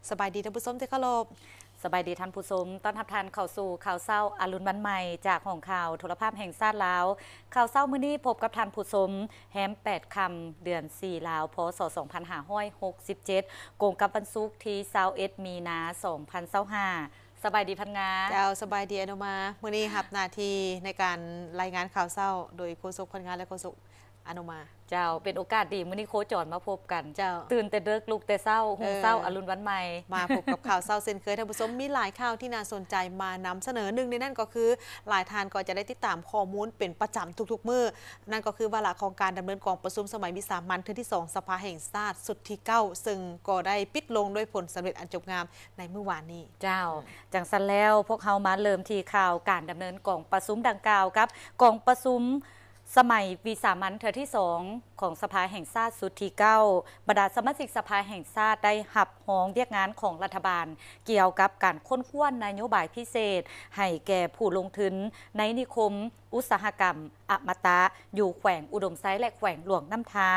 ສະບາຍດີທ່ານຜູ້ຊົມທີ່ເຄົາລົບ. ສະບາຍດີທ່ານຜູ້ຊົມ, ຕ້ອນຮັບທ່ານເຂົ້າສູ່ຂ່າວເຊົ້າອະລຸນວັນໃໝ່ ຈາກຫ້ອງຂ່າວໂທລະພາບແຫ່ງຊາດລາວ. ຂ່າວເຊົ້າມື້ນີ້ພົບກັບທ່ານຜູ້ຊົມແຮມແປດຄ່ຳ ເດືອນສີ່ລາວ ພ.ສ. ສອງພັນຫ້າຮ້ອຍຫົກສິບເຈັດ ກົງກັບວັນສຸກທີຊາວເອັດ ມີນາ ສອງພັນຊາວຫ້າ. ສະບາຍດີພັນງາ. ເຈົ້າ, ສະບາຍດີອະນຸມາ. ມື້ນີ້ຮັບໜ້າທີ່ໃນການລາຍງານຂ່າວເຊົ້າໂດຍໂຄສົກພັນງາ ແລະ ໂຄສົກ ອະນຸມາ. ເຈົ້າ, ເປັນໂອກາດດີ ມື້ນີ້ໂຄຈອນມາພົບກັນ. ເຈົ້າ, ຕື່ນແຕ່ເດິກ ລຸກແຕ່ເຊົ້າ, ເອີ, ຮຸ່ງເຊົ້າອະລຸນວັນໃໝ່ ມາພົບກັບຂ່າວເຊົ້າເຊັ່ນເຄີຍ. ທ່ານຜູ້ຊົມ, ມີຫຼາຍຂ່າວທີ່ໜ້າສົນໃຈມານຳສະເໜີ. ໜຶ່ງໃນນັ້ນກໍຄື ຫຼາຍທ່ານກໍຈະໄດ້ຕິດຕາມຂໍ້ມູນເປັນປະຈຳທຸກໆມື້, ນັ້ນກໍຄືວາລະຂອງການດຳເນີນກອງປະຊຸມສະໄໝວິສາມັນເທື່ອທີສອງ ສະພາແຫ່ງຊາດຊຸດທີເກົ້າ ເຊິ່ງກໍໄດ້ປິດລົງດ້ວຍຜົນສຳເລັດອັນຈົບງາມໃນມື້ວານນີ້. ເຈົ້າ, ອືມ, ຈັ່ງຊັ້ນແລ້ວ ພວກເຮົາມາເລີ່ມທີ່ຂ່າວການດຳເນີນກອງປະຊຸມດັ່ງກ່າວ ກັບກອງປະຊຸມ ສະໄໝວິສາມັນເທື່ອທີສອງ ຂອງສະພາແຫ່ງຊາດຊຸດທີເກົ້າ. ບັນດາສະມາຊິກສະພາແຫ່ງຊາດໄດ້ຮັບຮອງວຽກງານຂອງລັດຖະບານ ກ່ຽວກັບການຄົ້ນຄວ້ານະໂຍບາຍພິເສດໃຫ້ແກ່ຜູ້ລົງທຶນໃນນິຄົມອຸດສາຫະກຳອະມະຕະ ຢູ່ແຂວງອຸດົມໄຊ ແລະ ແຂວງຫຼວງນ້ຳທາ.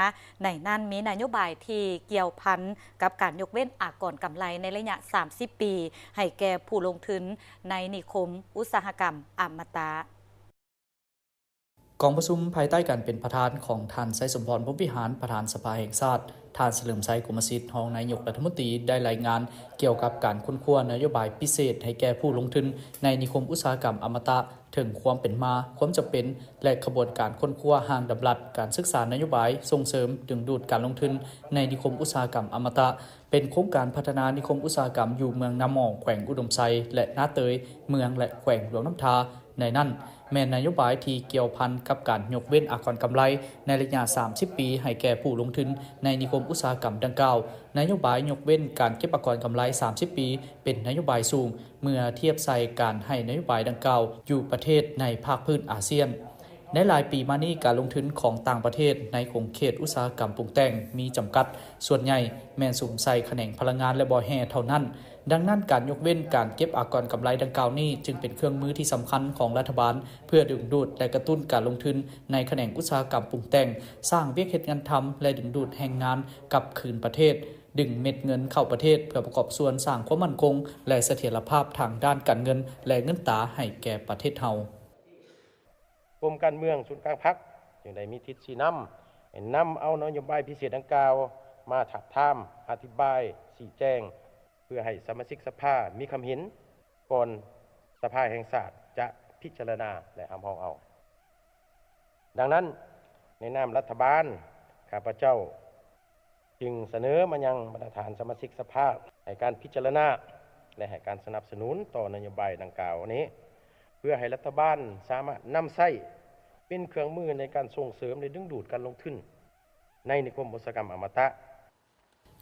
ໃນນັ້ນມີນະໂຍບາຍທີ່ກ່ຽວພັນກັບການຍົກເວັ້ນອາກອນກຳໄລໃນໄລຍະສາມສິບປີ ໃຫ້ແກ່ຜູ້ລົງທຶນໃນນິຄົມອຸດສາຫະກຳອະມະຕະ. ກອງປະຊຸມພາຍໃຕ້ການເປັນປະທານຂອງທ່ານ ໄຊສົມພອນ ພົມວິຫານ ປະທານສະພາແຫ່ງຊາດ, ທ່ານ ສະເຫຼີມໄຊ ກົມມະສິດ ຮອງນາຍົກລັດຖະມົນຕີ ໄດ້ລາຍງານກ່ຽວກັບການຄົ້ນຄວ້ານະໂຍບາຍພິເສດໃຫ້ແກ່ຜູ້ລົງທຶນໃນນິຄົມອຸດສາຫະກຳອະມະຕະ ເຖິງຄວາມເປັນມາ, ຄວາມຈຳເປັນ ແລະ ຂະບວນການຄົ້ນຄວ້າຮ່າງດຳລັດການສຶກສານະໂຍບາຍສົ່ງເສີມດຶງດູດການລົງທຶນໃນນິຄົມອຸດສາຫະກຳອະມະຕະ. ເປັນໂຄງການພັດທະນານິຄົມອຸດສາຫະກຳຢູ່ເມືອງນາໝໍ້ ແຂວງອຸດົມໄຊ ແລະ ນາເຕີຍ ເມືອງ ແລະ ແຂວງຫຼວງນ້ຳທາ. ໃນນັ້ນແມ່ນນະໂຍບາຍທີ່ກ່ຽວພັນກັບການຍົກເວັ້ນອາກອນກຳໄລໃນໄລຍະສາມສິບປີ ໃຫ້ແກ່ຜູ້ລົງທຶນໃນນິຄົມອຸດສາຫະກຳດັ່ງກ່າວ. ນະໂຍບາຍຍົກເວັ້ນການເກັບອາກອນກຳໄລສາມສິບປີ ເປັນນະໂຍບາຍສູງ ເມື່ອທຽບໃສ່ການໃຫ້ນະໂຍບາຍດັ່ງກ່າວຢູ່ປະເທດໃນພາກພື້ນອາຊຽນ. ໃນຫຼາຍປີມານີ້ ການລົງທຶນຂອງຕ່າງປະເທດໃນຂົງເຂດອຸດສາຫະກຳປຸງແຕ່ງມີຈຳກັດ, ສ່ວນໃຫຍ່ແມ່ນສຸມໃສ່ຂະແໜງພະລັງງານ ແລະ ບໍ່ແຮ່ເທົ່ານັ້ນ. ດັ່ງນັ້ນ, ການຍົກເວັ້ນການເກັບອາກອນກຳໄລດັ່ງກ່າວນີ້ ຈຶ່ງເປັນເຄື່ອງມືທີ່ສຳຄັນຂອງລັດຖະບານ ເພື່ອດຶງດູດ ແລະ ກະຕຸ້ນການລົງທຶນໃນຂະແໜງອຸດສາຫະກຳປຸງແຕ່ງ, ສ້າງວຽກເຮັດງານທຳ ແລະ ດຶງດູດແຮງງານກັບຄືນປະເທດ, ດຶງເມັດເງິນເຂົ້າປະເທດ ເພື່ອປະກອບສ່ວນສ້າງຄວາມໝັ້ນຄົງ ແລະ ສະຖຽນລະພາບທາງດ້ານການເງິນ ແລະ ເງິນຕາໃຫ້ແກ່ປະເທດເຮົາ. ກົມການເມືອງສູນກາງພັກຈຶ່ງໄດ້ມີທິດຊີ້ນຳໃຫ້ນຳເອົານະໂຍບາຍພິເສດດັ່ງກ່າວມາທາບທາມ, ອະທິບາຍ, ຊີ້ແຈງ ເພື່ອໃຫ້ສະມາຊິກສະພາມີຄຳເຫັນກ່ອນສະພາແຫ່ງຊາດຈະພິຈາລະນາ ແລະ ຮັບຮອງເອົາ. ດັ່ງນັ້ນ, ໃນນາມລັດຖະບານ, ຂ້າພະເຈົ້າ ຈຶ່ງສະເໜີມາຍັງບັນດາທ່ານສະມາຊິກສະພາໃຫ້ການພິຈາລະນາ ແລະ ໃຫ້ການສະໜັບສະໜູນຕໍ່ນະໂຍບາຍດັ່ງກ່າວນີ້ ເພື່ອໃຫ້ລັດຖະບານສາມາດນຳໃຊ້ເປັນເຄື່ອງມືໃນການສົ່ງເສີມ ແລະ ດຶງດູດການລົງທຶນໃນນິຄົມອຸດສາຫະກຳອະມະຕະ.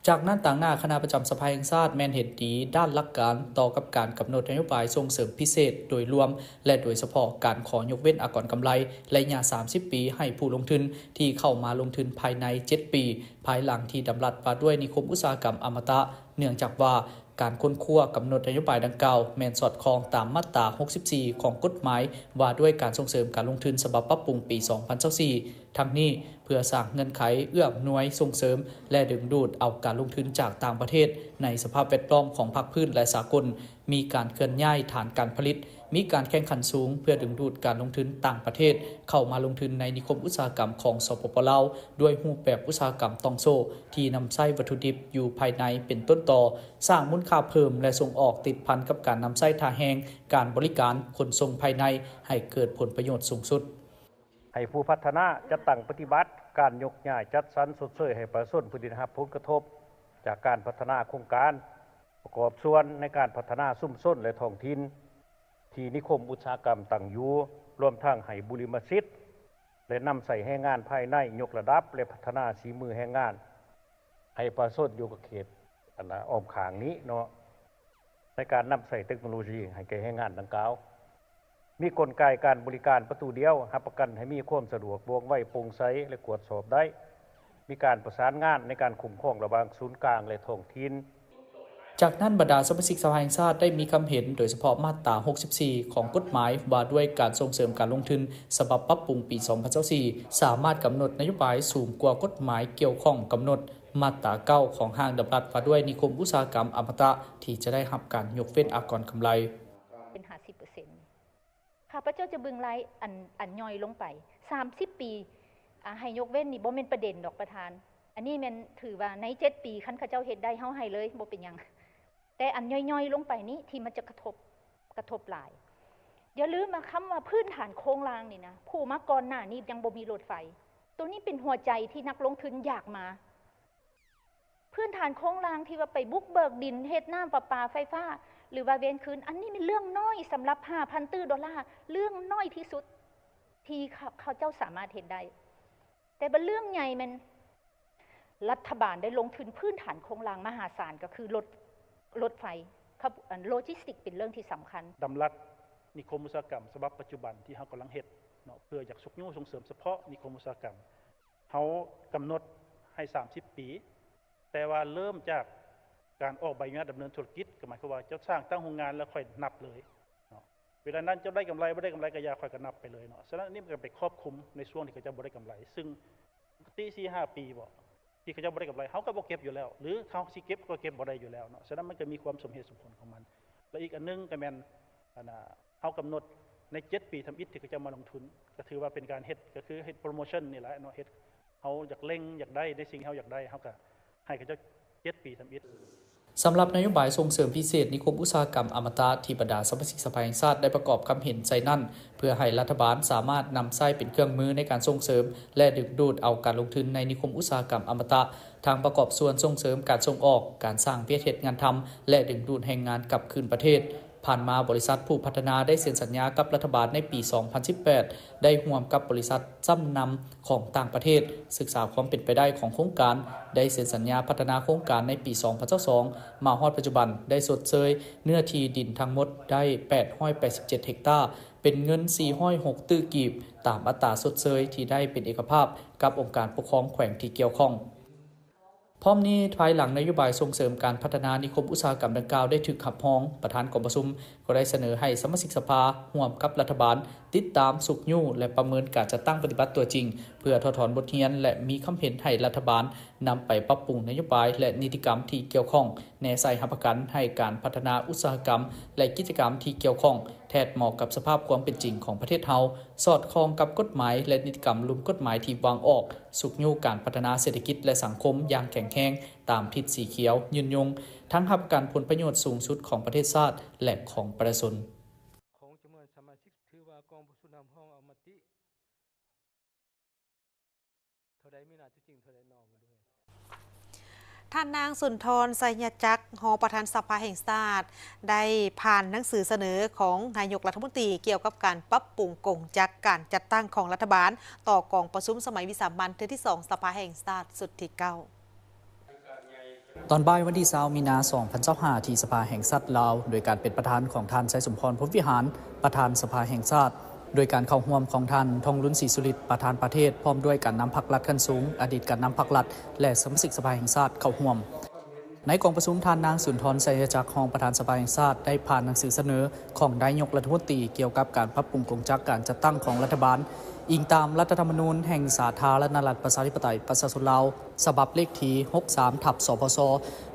ຈາກນັ້ນ, ຕາງໜ້າຄະນະປະຈຳສະພາແຫ່ງຊາດແມ່ນເຫັນດີດ້ານຫຼັກການຕໍ່ກັບການກຳນົດນະໂຍບາຍສົ່ງເສີມພິເສດໂດຍລວມ ແລະ ໂດຍສະເພາະການຂໍຍົກເວັ້ນອາກອນກຳໄລໄລຍະສາມສິບປີ ໃຫ້ຜູ້ລົງທຶນທີ່ເຂົ້າມາລົງທຶນພາຍໃນເຈັດປີ ພາຍຫຼັງທີ່ດຳລັດວ່າດ້ວຍນິຄົມອຸດສາຫະກຳອະມະຕະ, ເນື່ອງຈາກວ່າການຄົ້ນຄວ້າກຳນົດນະໂຍບາຍດັ່ງກ່າວ ແມ່ນສອດຄ່ອງຕາມມາດຕາຫົກສິບສີ່ຂອງກົດໝາຍວ່າດ້ວຍການສົ່ງເສີມການລົງທຶນສະບັບປັບປຸງປີສອງພັນຊາວສີ່. ທັງນີ້ເພື່ອສ້າງເງື່ອນໄຂເອື້ອອຳນວຍສົ່ງເສີມ ແລະ ດຶງດູດເອົາການລົງທຶນຈາກຕ່າງປະເທດໃນສະພາບແວດລ້ອມຂອງພາກພື້ນ ແລະ ສາກົນ, ມີການເຄື່ອນຍ້າຍຖານການຜະລິດ, ມີການແຂ່ງຂັນສູງ ເພື່ອດຶງດູດການລົງທຶນຕ່າງປະເທດເຂົ້າມາລົງທຶນໃນນິຄົມອຸດສາຫະກຳຂອງ ສປປ ລາວ ດ້ວຍຮູບແບບອຸດສາຫະກຳຕ່ອງໂສ້ທີ່ນຳໃຊ້ວັດຖຸດິບຢູ່ພາຍໃນເປັນຕົ້ນຕໍ, ສ້າງມູນຄ່າເພີ່ມ ແລະ ສົ່ງອອກ ຕິດພັນກັບການນຳໃຊ້ທ່າແຮງ, ການບໍລິການ, ຂົນສົ່ງພາຍໃນ ໃຫ້ເກີດຜົນປະໂຫຍດສູງສຸດ. ໃຫ້ຜູ້ພັດທະນາຈັດຕັ້ງປະຕິບັດການຍົກຍ້າຍຈັດສັນຊົດເຊີຍໃຫ້ປະຊາຊົນຜູ້ທີ່ໄດ້ຮັບຜົນກະທົບຈາກການພັດທະນາໂຄງການ ປະກອບສ່ວນໃນການພັດທະນາຊຸມຊົນ ແລະ ທ້ອງຖິ່ນທີ່ນິຄົມອຸດສາຫະກຳຕັ້ງຢູ່, ລວມທັງໃຫ້ບຸລິມະສິດ ແລະ ນຳໃຊ້ແຮງງານພາຍໃນ, ຍົກລະດັບ ແລະ ພັດທະນາສີມືແຮງງານໃຫ້ປະຊາຊົນຢູ່ເຂດ ອັນນ່າ ອ້ອມຂ້າງນີ້ເນາະ. ໃນການນຳໃຊ້ເຕັກໂນໂລຊີໃຫ້ແກ່ແຮງງານດັ່ງກ່າວ, ມີກົນໄກການບໍລິການປະຕູດຽວ, ຮັບປະກັນໃຫ້ມີຄວາມສະດວກ, ວ່ອງໄວ, ໂປ່ງໃສ ແລະ ກວດສອບໄດ້, ມີການປະສານງານໃນການຄຸ້ມຄອງລະຫວ່າງສູນກາງ ແລະ ທ້ອງຖິ່ນ. ຈາກນັ້ນ, ບັນດາສະມາຊິກສະພາແຫ່ງຊາດໄດ້ມີຄຳເຫັນ ໂດຍສະເພາະມາດຕາຫົກສິບສີ່ຂອງກົດໝາຍວ່າດ້ວຍການສົ່ງເສີມການລົງທຶນ ສະບັບປັບປຸງປີສອງພັນຊາວສີ່ ສາມາດກຳນົດນະໂຍບາຍສູງກວ່າກົດໝາຍກ່ຽວຂ້ອງກຳນົດ ມາດຕາເກົ້າຂອງຮ່າງດຳລັດວ່າດ້ວຍນິຄົມອຸດສາຫະກຳອະມະຕະ ທີ່ຈະໄດ້ຮັບການຍົກເວັ້ນອາກອນກຳໄລ. ເປັນຫ້າສິບເປີເຊັນ ຂ້າພະເຈົ້າຈະເບິ່ງລາຍອັນ ອັນຍ່ອຍລົງໄປ ສາມສິບປີ ອາ ໃຫ້ຍົກເວັ້ນນີ້ບໍ່ແມ່ນປະເດັນດອກປະທານ. ອັນນີ້ແມ່ນຖືວ່າໃນເຈັດປີ ຄັນເຂົາເຈົ້າເຮັດໄດ້ ເຮົາໃຫ້ເລີຍ ບໍ່ເປັນຫຍັງ. ແຕ່ອັນຍ່ອຍໆລົງໄປນີ້ທີ່ມັນຈະກະທົບ ກະທົບຫຼາຍ. ຢ່າລືມວ່າຄຳວ່າພື້ນຖານໂຄງລ່າງນີ້ນະ ຜູ້ມາກ່ອນໜ້ານີ້ຍັງບໍ່ມີລົດໄຟ. ໂຕນີ້ເປັນຫົວໃຈທີ່ນັກລົງທຶນຢາກມາ. ພື້ນຖານໂຄງລ່າງທີ່ວ່າໄປບຸກເບີກດິນເຮັດນ້ຳປະປາໄຟຟ້າ ຫຼືວ່າເວນຄືນ ອັນນີ້ແມ່ນເລື່ອງນ້ອຍສຳລັບຫ້າພັນຕື້ໂດລາ ເລື່ອງນ້ອຍທີ່ສຸດທີ່ເຂົາ ເຂົາເຈົ້າສາມາດເຮັດໄດ້. ແຕ່ບັດເລື່ອງໃຫຍ່ແມ່ນລັດຖະບານໄດ້ລົງທຶນພື້ນຖານໂຄງລ່າງມະຫາສານ ກໍຄືລົດ ລົດໄຟ ຂະບວນ ໂລຈິສຕິກ ເປັນເລື່ອງທີ່ສຳຄັນ. ດຳລັດນິຄົມອຸດສາຫະກຳສະບັບປັດຈຸບັນທີ່ເຮົາກຳລັງເຮັດເນາະ ເພື່ອຢາກຊຸກຍູ້ສົ່ງເສີມສະເພາະນິຄົມອຸດສາຫະກຳ ເຮົາກຳນົດໃຫ້ສາມສິບປີ ແຕ່ວ່າເລີ່ມຈາກການອອກໃບອະນຸຍາດດຳເນີນທຸລະກິດ ກໍໝາຍຄວາມວ່າເຈົ້າສ້າງຕັ້ງໂຮງງານແລ້ວຄ່ອຍນັບເລີຍເນາະ. ເວລານັ້ນເຈົ້າໄດ້ກຳໄລ ບໍ່ໄດ້ກຳໄລກໍຢ່າ ຂ້ອຍກໍນັບໄປເລີຍເນາະ. ສະນັ້ນ ອັນນີ້ມັນກໍໄປຄອບຄຸມໃນຊ່ວງທີ່ເຂົາເຈົ້າບໍ່ໄດ້ກຳໄລ ຊຶ່ງປົກກະຕິສີ່ຫ້າປີບໍ ທີ່ເຂົາເຈົ້າບໍ່ໄດ້ກຳໄລ ເຮົາກໍບໍ່ເກັບຢູ່ແລ້ວ ຫຼືເຮົາຊິເກັບກໍເກັບບໍ່ໄດ້ຢູ່ແລ້ວເນາະ. ສະນັ້ນ ມັນກໍມີຄວາມສົມເຫດສົມຜົນຂອງມັນ ແລະ ອີກອັນໜຶ່ງກໍແມ່ນ ອັນນ່າ ເຮົາກຳນົດໃນເຈັດປີທຳອິດທີ່ເຂົາເຈົ້າມາລົງທຶນ ກໍຖືວ່າເປັນການເຮັດ ກໍຄືເຮັດໂປຣໂມຊັນນີ້ແຫຼະເນາະ ເຮັດ ເຮົາຢາກເລັ່ງ ຢາກໄດ້ໃນສິ່ງທີ່ເຮົາຢາກໄດ້ ເຮົາກໍໃຫ້ເຂົາເຈົ້າເຈັດປີທຳອິດ. ສຳລັບນະໂຍບາຍສົ່ງເສີມພິເສດນິຄົມອຸດສາຫະກຳອະມະຕະ ທີ່ບັນດາສະມາຊິກສະພາແຫ່ງຊາດໄດ້ປະກອບຄຳເຫັນໃສ່ນັ້ນ ເພື່ອໃຫ້ລັດຖະບານສາມາດນຳໃຊ້ເປັນເຄື່ອງມືໃນການສົ່ງເສີມ ແລະ ດຶງດູດເອົາການລົງທຶນໃນນິຄົມອຸດສາຫະກຳອະມະຕະ, ທັງປະກອບສ່ວນສົ່ງເສີມການສົ່ງອອກ, ການສ້າງວຽກເຮັດງານທຳ ແລະ ດຶງດູດແຮງງານກັບຄືນປະເທດ. ຜ່ານມາ, ບໍລິສັດຜູ້ພັດທະນາໄດ້ເຊັນສັນຍາກັບລັດຖະບານໃນປີສອງພັນສິບແປດ ໄດ້ຮ່ວມກັບບໍລິສັດຊັ້ນນຳຂອງຕ່າງປະເທດ ສຶກສາຄວາມເປັນໄປໄດ້ຂອງໂຄງການ, ໄດ້ເຊັນສັນຍາພັດທະນາໂຄງການໃນປີສອງພັນຊາວສອງ ມາຮອດປັດຈຸບັນ ໄດ້ຊົດເຊີຍເນື້ອທີ່ດິນທັງໝົດໄດ້ແປດຮ້ອຍແປດສິບເຈັດເຮັກຕາ, ເປັນເງິນສີ່ຮ້ອຍຫົກຕື້ກີບ, ຕາມອັດຕາຊົດເຊີຍທີ່ໄດ້ເປັນເອກະພາບກັບອົງການປົກຄອງແຂວງທີ່ກ່ຽວຂ້ອງ. ພ້ອມນີ້, ພາຍຫຼັງນະໂຍບາຍສົ່ງເສີມການພັດທະນານິຄົມອຸດສາຫະກຳດັ່ງກ່າວໄດ້ຖືກຮັບຮອງ, ປະທານກອງປະຊຸມກໍໄດ້ສະເໜີໃຫ້ສະມາຊິກສະພາຮ່ວມກັບລັດຖະບານ ຕິດຕາມ, ຊຸກຍູ້ ແລະ ປະເມີນການຈັດຕັ້ງປະຕິບັດຕົວຈິງ ເພື່ອຖອດຖອນບົດຮຽນ ແລະ ມີຄຳເຫັນໃຫ້ລັດຖະບານນຳໄປປັບປຸງນະໂຍບາຍ ແລະ ນິຕິກຳທີ່ກ່ຽວຂ້ອງ, ແນໃສ່ຮັບປະກັນໃຫ້ການພັດທະນາອຸດສາຫະກຳ ແລະ ກິດຈະກຳທີ່ກ່ຽວຂ້ອງ ແທດເໝາະກັບສະພາບຄວາມເປັນຈິງຂອງປະເທດເຮົາ, ສອດຄ່ອງກັບກົດໝາຍ ແລະ ນິຕິກຳລຸ່ມກົດໝາຍທີ່ວາງອອກ, ຊຸກຍູ້ການພັດທະນາເສດຖະກິດ ແລະ ສັງຄົມຢ່າງແຂງແຮງຕາມທິດສີຂຽວ, ຍືນຍົງ, ທັງຮັບປະກັນຜົນປະໂຫຍດສູງສຸດຂອງປະເທດຊາດ ແລະ ຂອງປະຊາຊົນ. ຂອງຈຳນວນສະມາຊິກ ຖືວ່າກອງປະຊຸມຮັບຮອງເອົາມະຕິ ເທົ່າໃດມີໜ້າຕົວຈິງເທົ່າໃດນ້ອງເດ້. ທ່ານນາງ ສຸນທອນ ໄຊຍະຈັກ ຮອງປະທານສະພາແຫ່ງຊາດ ໄດ້ຜ່ານໜັງສືສະເໜີຂອງນາຍົກລັດຖະມົນຕີ ກ່ຽວກັບການປັບປຸງກົງຈັກການຈັດຕັ້ງຂອງລັດຖະບານ ຕໍ່ກອງປະຊຸມສະໄໝວິສາມັນເທື່ອທີສອງ ສະພາແຫ່ງຊາດຊຸດທີເກົ້າ. ຕອນບ່າຍວັນທີຊາວ ມີນາ ສອງພັນຊາວຫ້າ ທີ່ສະພາແຫ່ງຊາດລາວ ໂດຍການເປັນປະທານຂອງທ່ານ ໄຊສົມພອນ ພົມວິຫານ ປະທານສະພາແຫ່ງຊາດ, ໂດຍການເຂົ້າຮ່ວມຂອງທ່ານ ທອງລຸນ ສີສຸລິດ ປະທານປະເທດ ພ້ອມດ້ວຍການນຳພັກລັດຂັ້ນສູງ, ອະດີດການນຳພັກລັດ ແລະ ສະມາຊິກສະພາແຫ່ງຊາດເຂົ້າຮ່ວມ. ໃນກອງປະຊຸມ, ທ່ານນາງ ສຸນທອນ ໄຊຍະຈັກ ຮອງປະທານສະພາແຫ່ງຊາດ ໄດ້ຜ່ານໜັງສືສະເໜີຂອງນາຍົກລັດຖະມົນຕີ ກ່ຽວກັບການປັບປຸງກົງຈັກການຈັດຕັ້ງຂອງລັດຖະບານ, ອີງຕາມລັດຖະທຳມະນູນແຫ່ງສາທາລະນະລັດ ປະຊາທິປະໄຕ ປະຊາຊົນລາວ ສະບັບເລກທີຫົກສາມ ທັບ ສພຊ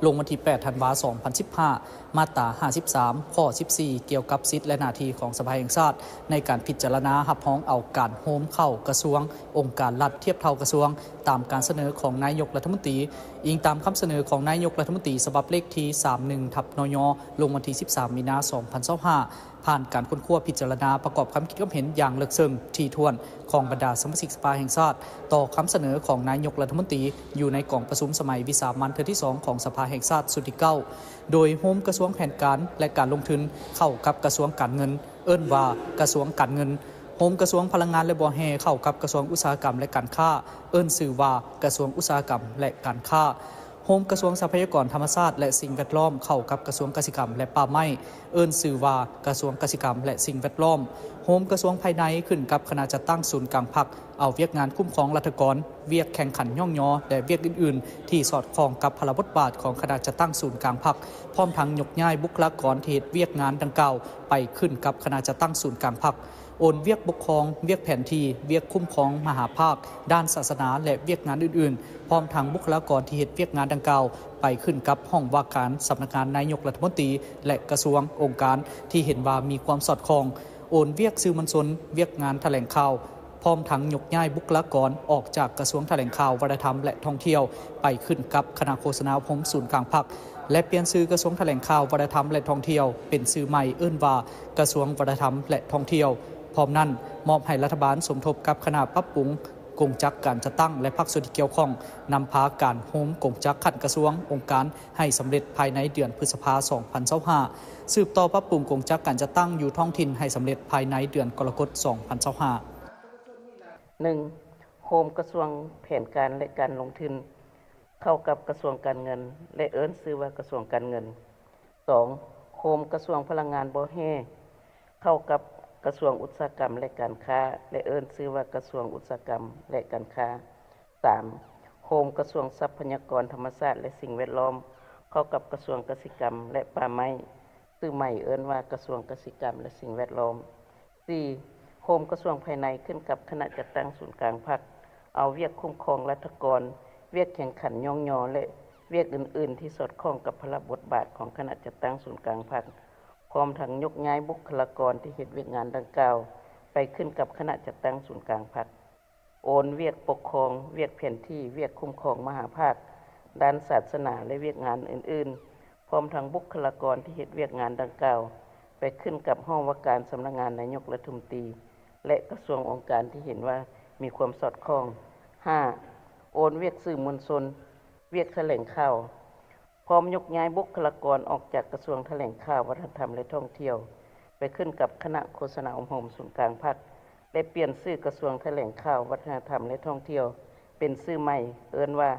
ລົງວັນທີແປດ ທັນວາ ສອງພັນສິບຫ້າ, ມາດຕາຫ້າສິບສາມ ຂໍ້ສິບສີ່ ກ່ຽວກັບສິດ ແລະ ໜ້າທີ່ຂອງສະພາແຫ່ງຊາດ ໃນການພິຈາລະນາຮັບຮອງເອົາການໂຮມເຂົ້າກະຊວງ, ອົງການລັດທຽບເທົ່າກະຊວງ ຕາມການສະເໜີຂອງນາຍົກລັດຖະມົນຕີ. ອີງຕາມຄຳສະເໜີຂອງນາຍົກລັດຖະມົນຕີ ສະບັບເລກທີສາມສິບເອັດ ທັບ ນຍ ລົງວັນທີສິບສາມ ມີນາ ສອງພັນຊາວຫ້າ, ຜ່ານການຄົ້ນຄວ້າພິຈາລະນາປະກອບຄຳຄິດຄຳເຫັນຢ່າງເລິກເຊິ່ງ, ຖີ່ຖ້ວນ ຂອງບັນດາສະມາຊິກສະພາແຫ່ງຊາດ ຕໍ່ຄຳສະເໜີຂອງນາຍົກລັດຖະມົນຕີ ຢູ່ໃນກອງປະຊຸມສະໄໝວິສາມັນເທື່ອທີສອງ ຂອງສະພາແຫ່ງຊາດຊຸດທີເກົ້າ, ໂດຍໂຮມກະຊວງແຜນການ ແລະ ການລົງທຶນ ເຂົ້າກັບກະຊວງການເງິນ, ເອີ້ນວ່າກະຊວງການເງິນ. ໂຮມກະຊວງພະລັງງານ ແລະ ບໍ່ແຮ່ ເຂົ້າກັບກະຊວງອຸດສາຫະກຳ ແລະ ການຄ້າ, ເອີ້ນຊື່ວ່າກະຊວງອຸດສາຫະກຳ ແລະ ການຄ້າ. ໂຮມກະຊວງຊັບພະຍາກອນທຳມະຊາດ ແລະ ສິ່ງແວດລ້ອມ ເຂົ້າກັບກະຊວງກະສິກຳ ແລະ ປ່າໄມ້, ເອີ້ນຊື່ວ່າກະຊວງກະສິກຳ ແລະ ສິ່ງແວດລ້ອມ. ໂຮມກະຊວງພາຍໃນ ຂຶ້ນກັບຄະນະຈັດຕັ້ງສູນກາງພັກ, ເອົາວຽກງານຄຸ້ມຄອງລັດຖະກອນ, ວຽກແຂ່ງຂັນຍ້ອງຍໍ ແລະ ວຽກອື່ນໆ ທີ່ສອດຄ່ອງກັບພາລະບົດບາດຂອງຄະນະຈັດຕັ້ງສູນກາງພັກ, ພ້ອມທັງຍົກຍ້າຍບຸກຄະລາກອນທີ່ເຮັດວຽກງານດັ່ງກ່າວ ໄປຂຶ້ນກັບຄະນະຈັດຕັ້ງສູນກາງພັກ. ໂອນວຽກປົກຄອງ, ວຽກແຜນທີ່, ວຽກຄຸ້ມຄອງມະຫາພາກ, ດ້ານສາສະໜາ ແລະ ວຽກງານອື່ນໆ, ພ້ອມທັງບຸກຄະລາກອນທີ່ເຮັດວຽກງານດັ່ງກ່າວ ໄປຂຶ້ນກັບຫ້ອງວ່າການສຳນັກງານນາຍົກລັດຖະມົນຕີ ແລະ ກະຊວງ, ອົງການທີ່ເຫັນວ່າມີຄວາມສອດຄ່ອງ. ໂອນວຽກສື່ມວນຊົນ, ວຽກງານຖະແຫຼງຂ່າວ, ພ້ອມທັງຍົກຍ້າຍບຸກຄະລາກອນອອກຈາກກະຊວງຖະແຫຼງຂ່າວ, ວັດທະນະທຳ ແລະ ທ່ອງທ່ຽວ ໄປຂຶ້ນກັບຄະນະໂຄສະນາອົບຮົມສູນກາງພັກ ແລະ ປ່ຽນຊື່ກະຊວງຖະແຫຼງຂ່າວ, ວັດທະນະທຳ ແລະ ທ່ອງທ່ຽວ ເປັນຊື່ໃໝ່ເອີ້ນວ່າ ກະຊວງວັດທະນະທຳ ແລະ ທ່ອງທ່ຽວ. ພ້ອມນັ້ນ, ມອບໃຫ້ລັດຖະບານສົມທົບກັບຄະນະປັບປຸງກົງຈັກການຈັດຕັ້ງ ແລະ ພາກສ່ວນທີ່ກ່ຽວຂ້ອງ ນຳພາການໂຮມກົງຈັກຂັ້ນກະຊວງ, ອົງການ ໃຫ້ສຳເລັດພາຍໃນເດືອນພຶດສະພາ ສອງພັນຊາວຫ້າ, ສືບຕໍ່ປັບປຸງກົງຈັກການຈັດຕັ້ງຢູ່ທ້ອງຖິ່ນໃຫ້ສຳເລັດພາຍໃນເດືອນກໍລະກົດ ສອງພັນຊາວຫ້າ. ໜຶ່ງ, ໂຮມກະຊວງແຜນການ ແລະ ການລົງທຶນ ເຂົ້າກັບກະຊວງການເງິນ ແລະ ເອີ້ນຊື່ວ່າກະຊວງການເງິນ. ສອງ, ໂຮມກະຊວງພະລັງງານບໍ່ແຮ່ ເຂົ້າກັບກະຊວງອຸດສາຫະກຳ ແລະ ການຄ້າ ແລະ ເອີ້ນຊື່ວ່າກະຊວງອຸດສາຫະກຳ ແລະ ການຄ້າ. ສາມ, ໂຮມກະຊວງຊັບພະຍາກອນທຳມະຊາດ ແລະ ສິ່ງແວດລ້ອມ ເຂົ້າກັບກະຊວງກະສິກຳ ແລະ ປ່າໄມ້, ຊື່ໃໝ່ເອີ້ນວ່າກະຊວງກະສິກຳ ແລະ ສິ່ງແວດລ້ອມ. ສີ່, ໂຮມກະຊວງພາຍໃນຂຶ້ນກັບຄະນະຈັດຕັ້ງສູນກາງພັກ, ເອົາວຽກຄຸ້ມຄອງລັດຖະກອນ, ວຽກແຂ່ງຂັນຍ້ອງຍໍ ແລະ ວຽກອື່ນໆທີ່ສອດຄ່ອງກັບພາລະບົດບາດຂອງຄະນະຈັດຕັ້ງສູນກາງພັກ, ພ້ອມທັງຍົກຍ້າຍບຸກຄະລາກອນທີ່ເຮັດວຽກງານດັ່ງກ່າວ ໄປຂຶ້ນກັບຄະນະຈັດຕັ້ງສູນກາງພັກ. ໂອນວຽກປົກຄອງ, ວຽກແຜນທີ່, ວຽກຄຸ້ມຄອງມະຫາພາກ, ດ້ານສາສະໜາ ແລະ ວຽກງານອື່ນໆ, ພ້ອມທັງບຸກຄະລາກອນທີ່ເຮັດວຽກງານດັ່ງກ່າວ ໄປຂຶ້ນກັບຫ້ອງວ່າການສຳນັກງານນາຍົກລັດຖະມົນຕີ ແລະ ກະຊວງອົງການທີ່ເຫັນວ່າມີຄວາມສອດຄ່ອງ. ຫ້າ, ໂອນວຽກສື່ມວນຊົນ, ວຽກຖະແຫຼງຂ່າວ, ພ້ອມຍົກຍ້າຍບຸກຄະລາກອນອອກຈາກກະຊວງຖະແຫຼງຂ່າວ, ວັດທະນະທຳ ແລະ ທ່ອງທ່ຽວ ໄປຂຶ້ນກັບຄະນະໂຄສະນາອົບຮົມສູນກາງພັກ ແລະ ປ່ຽນຊື່ກະຊວງຖະແຫຼງຂ່າວ, ວັດທະນະທຳ ແລະ ທ່ອງທ່ຽວ ເປັນຊື່ໃໝ່ເອີ້ນວ່າ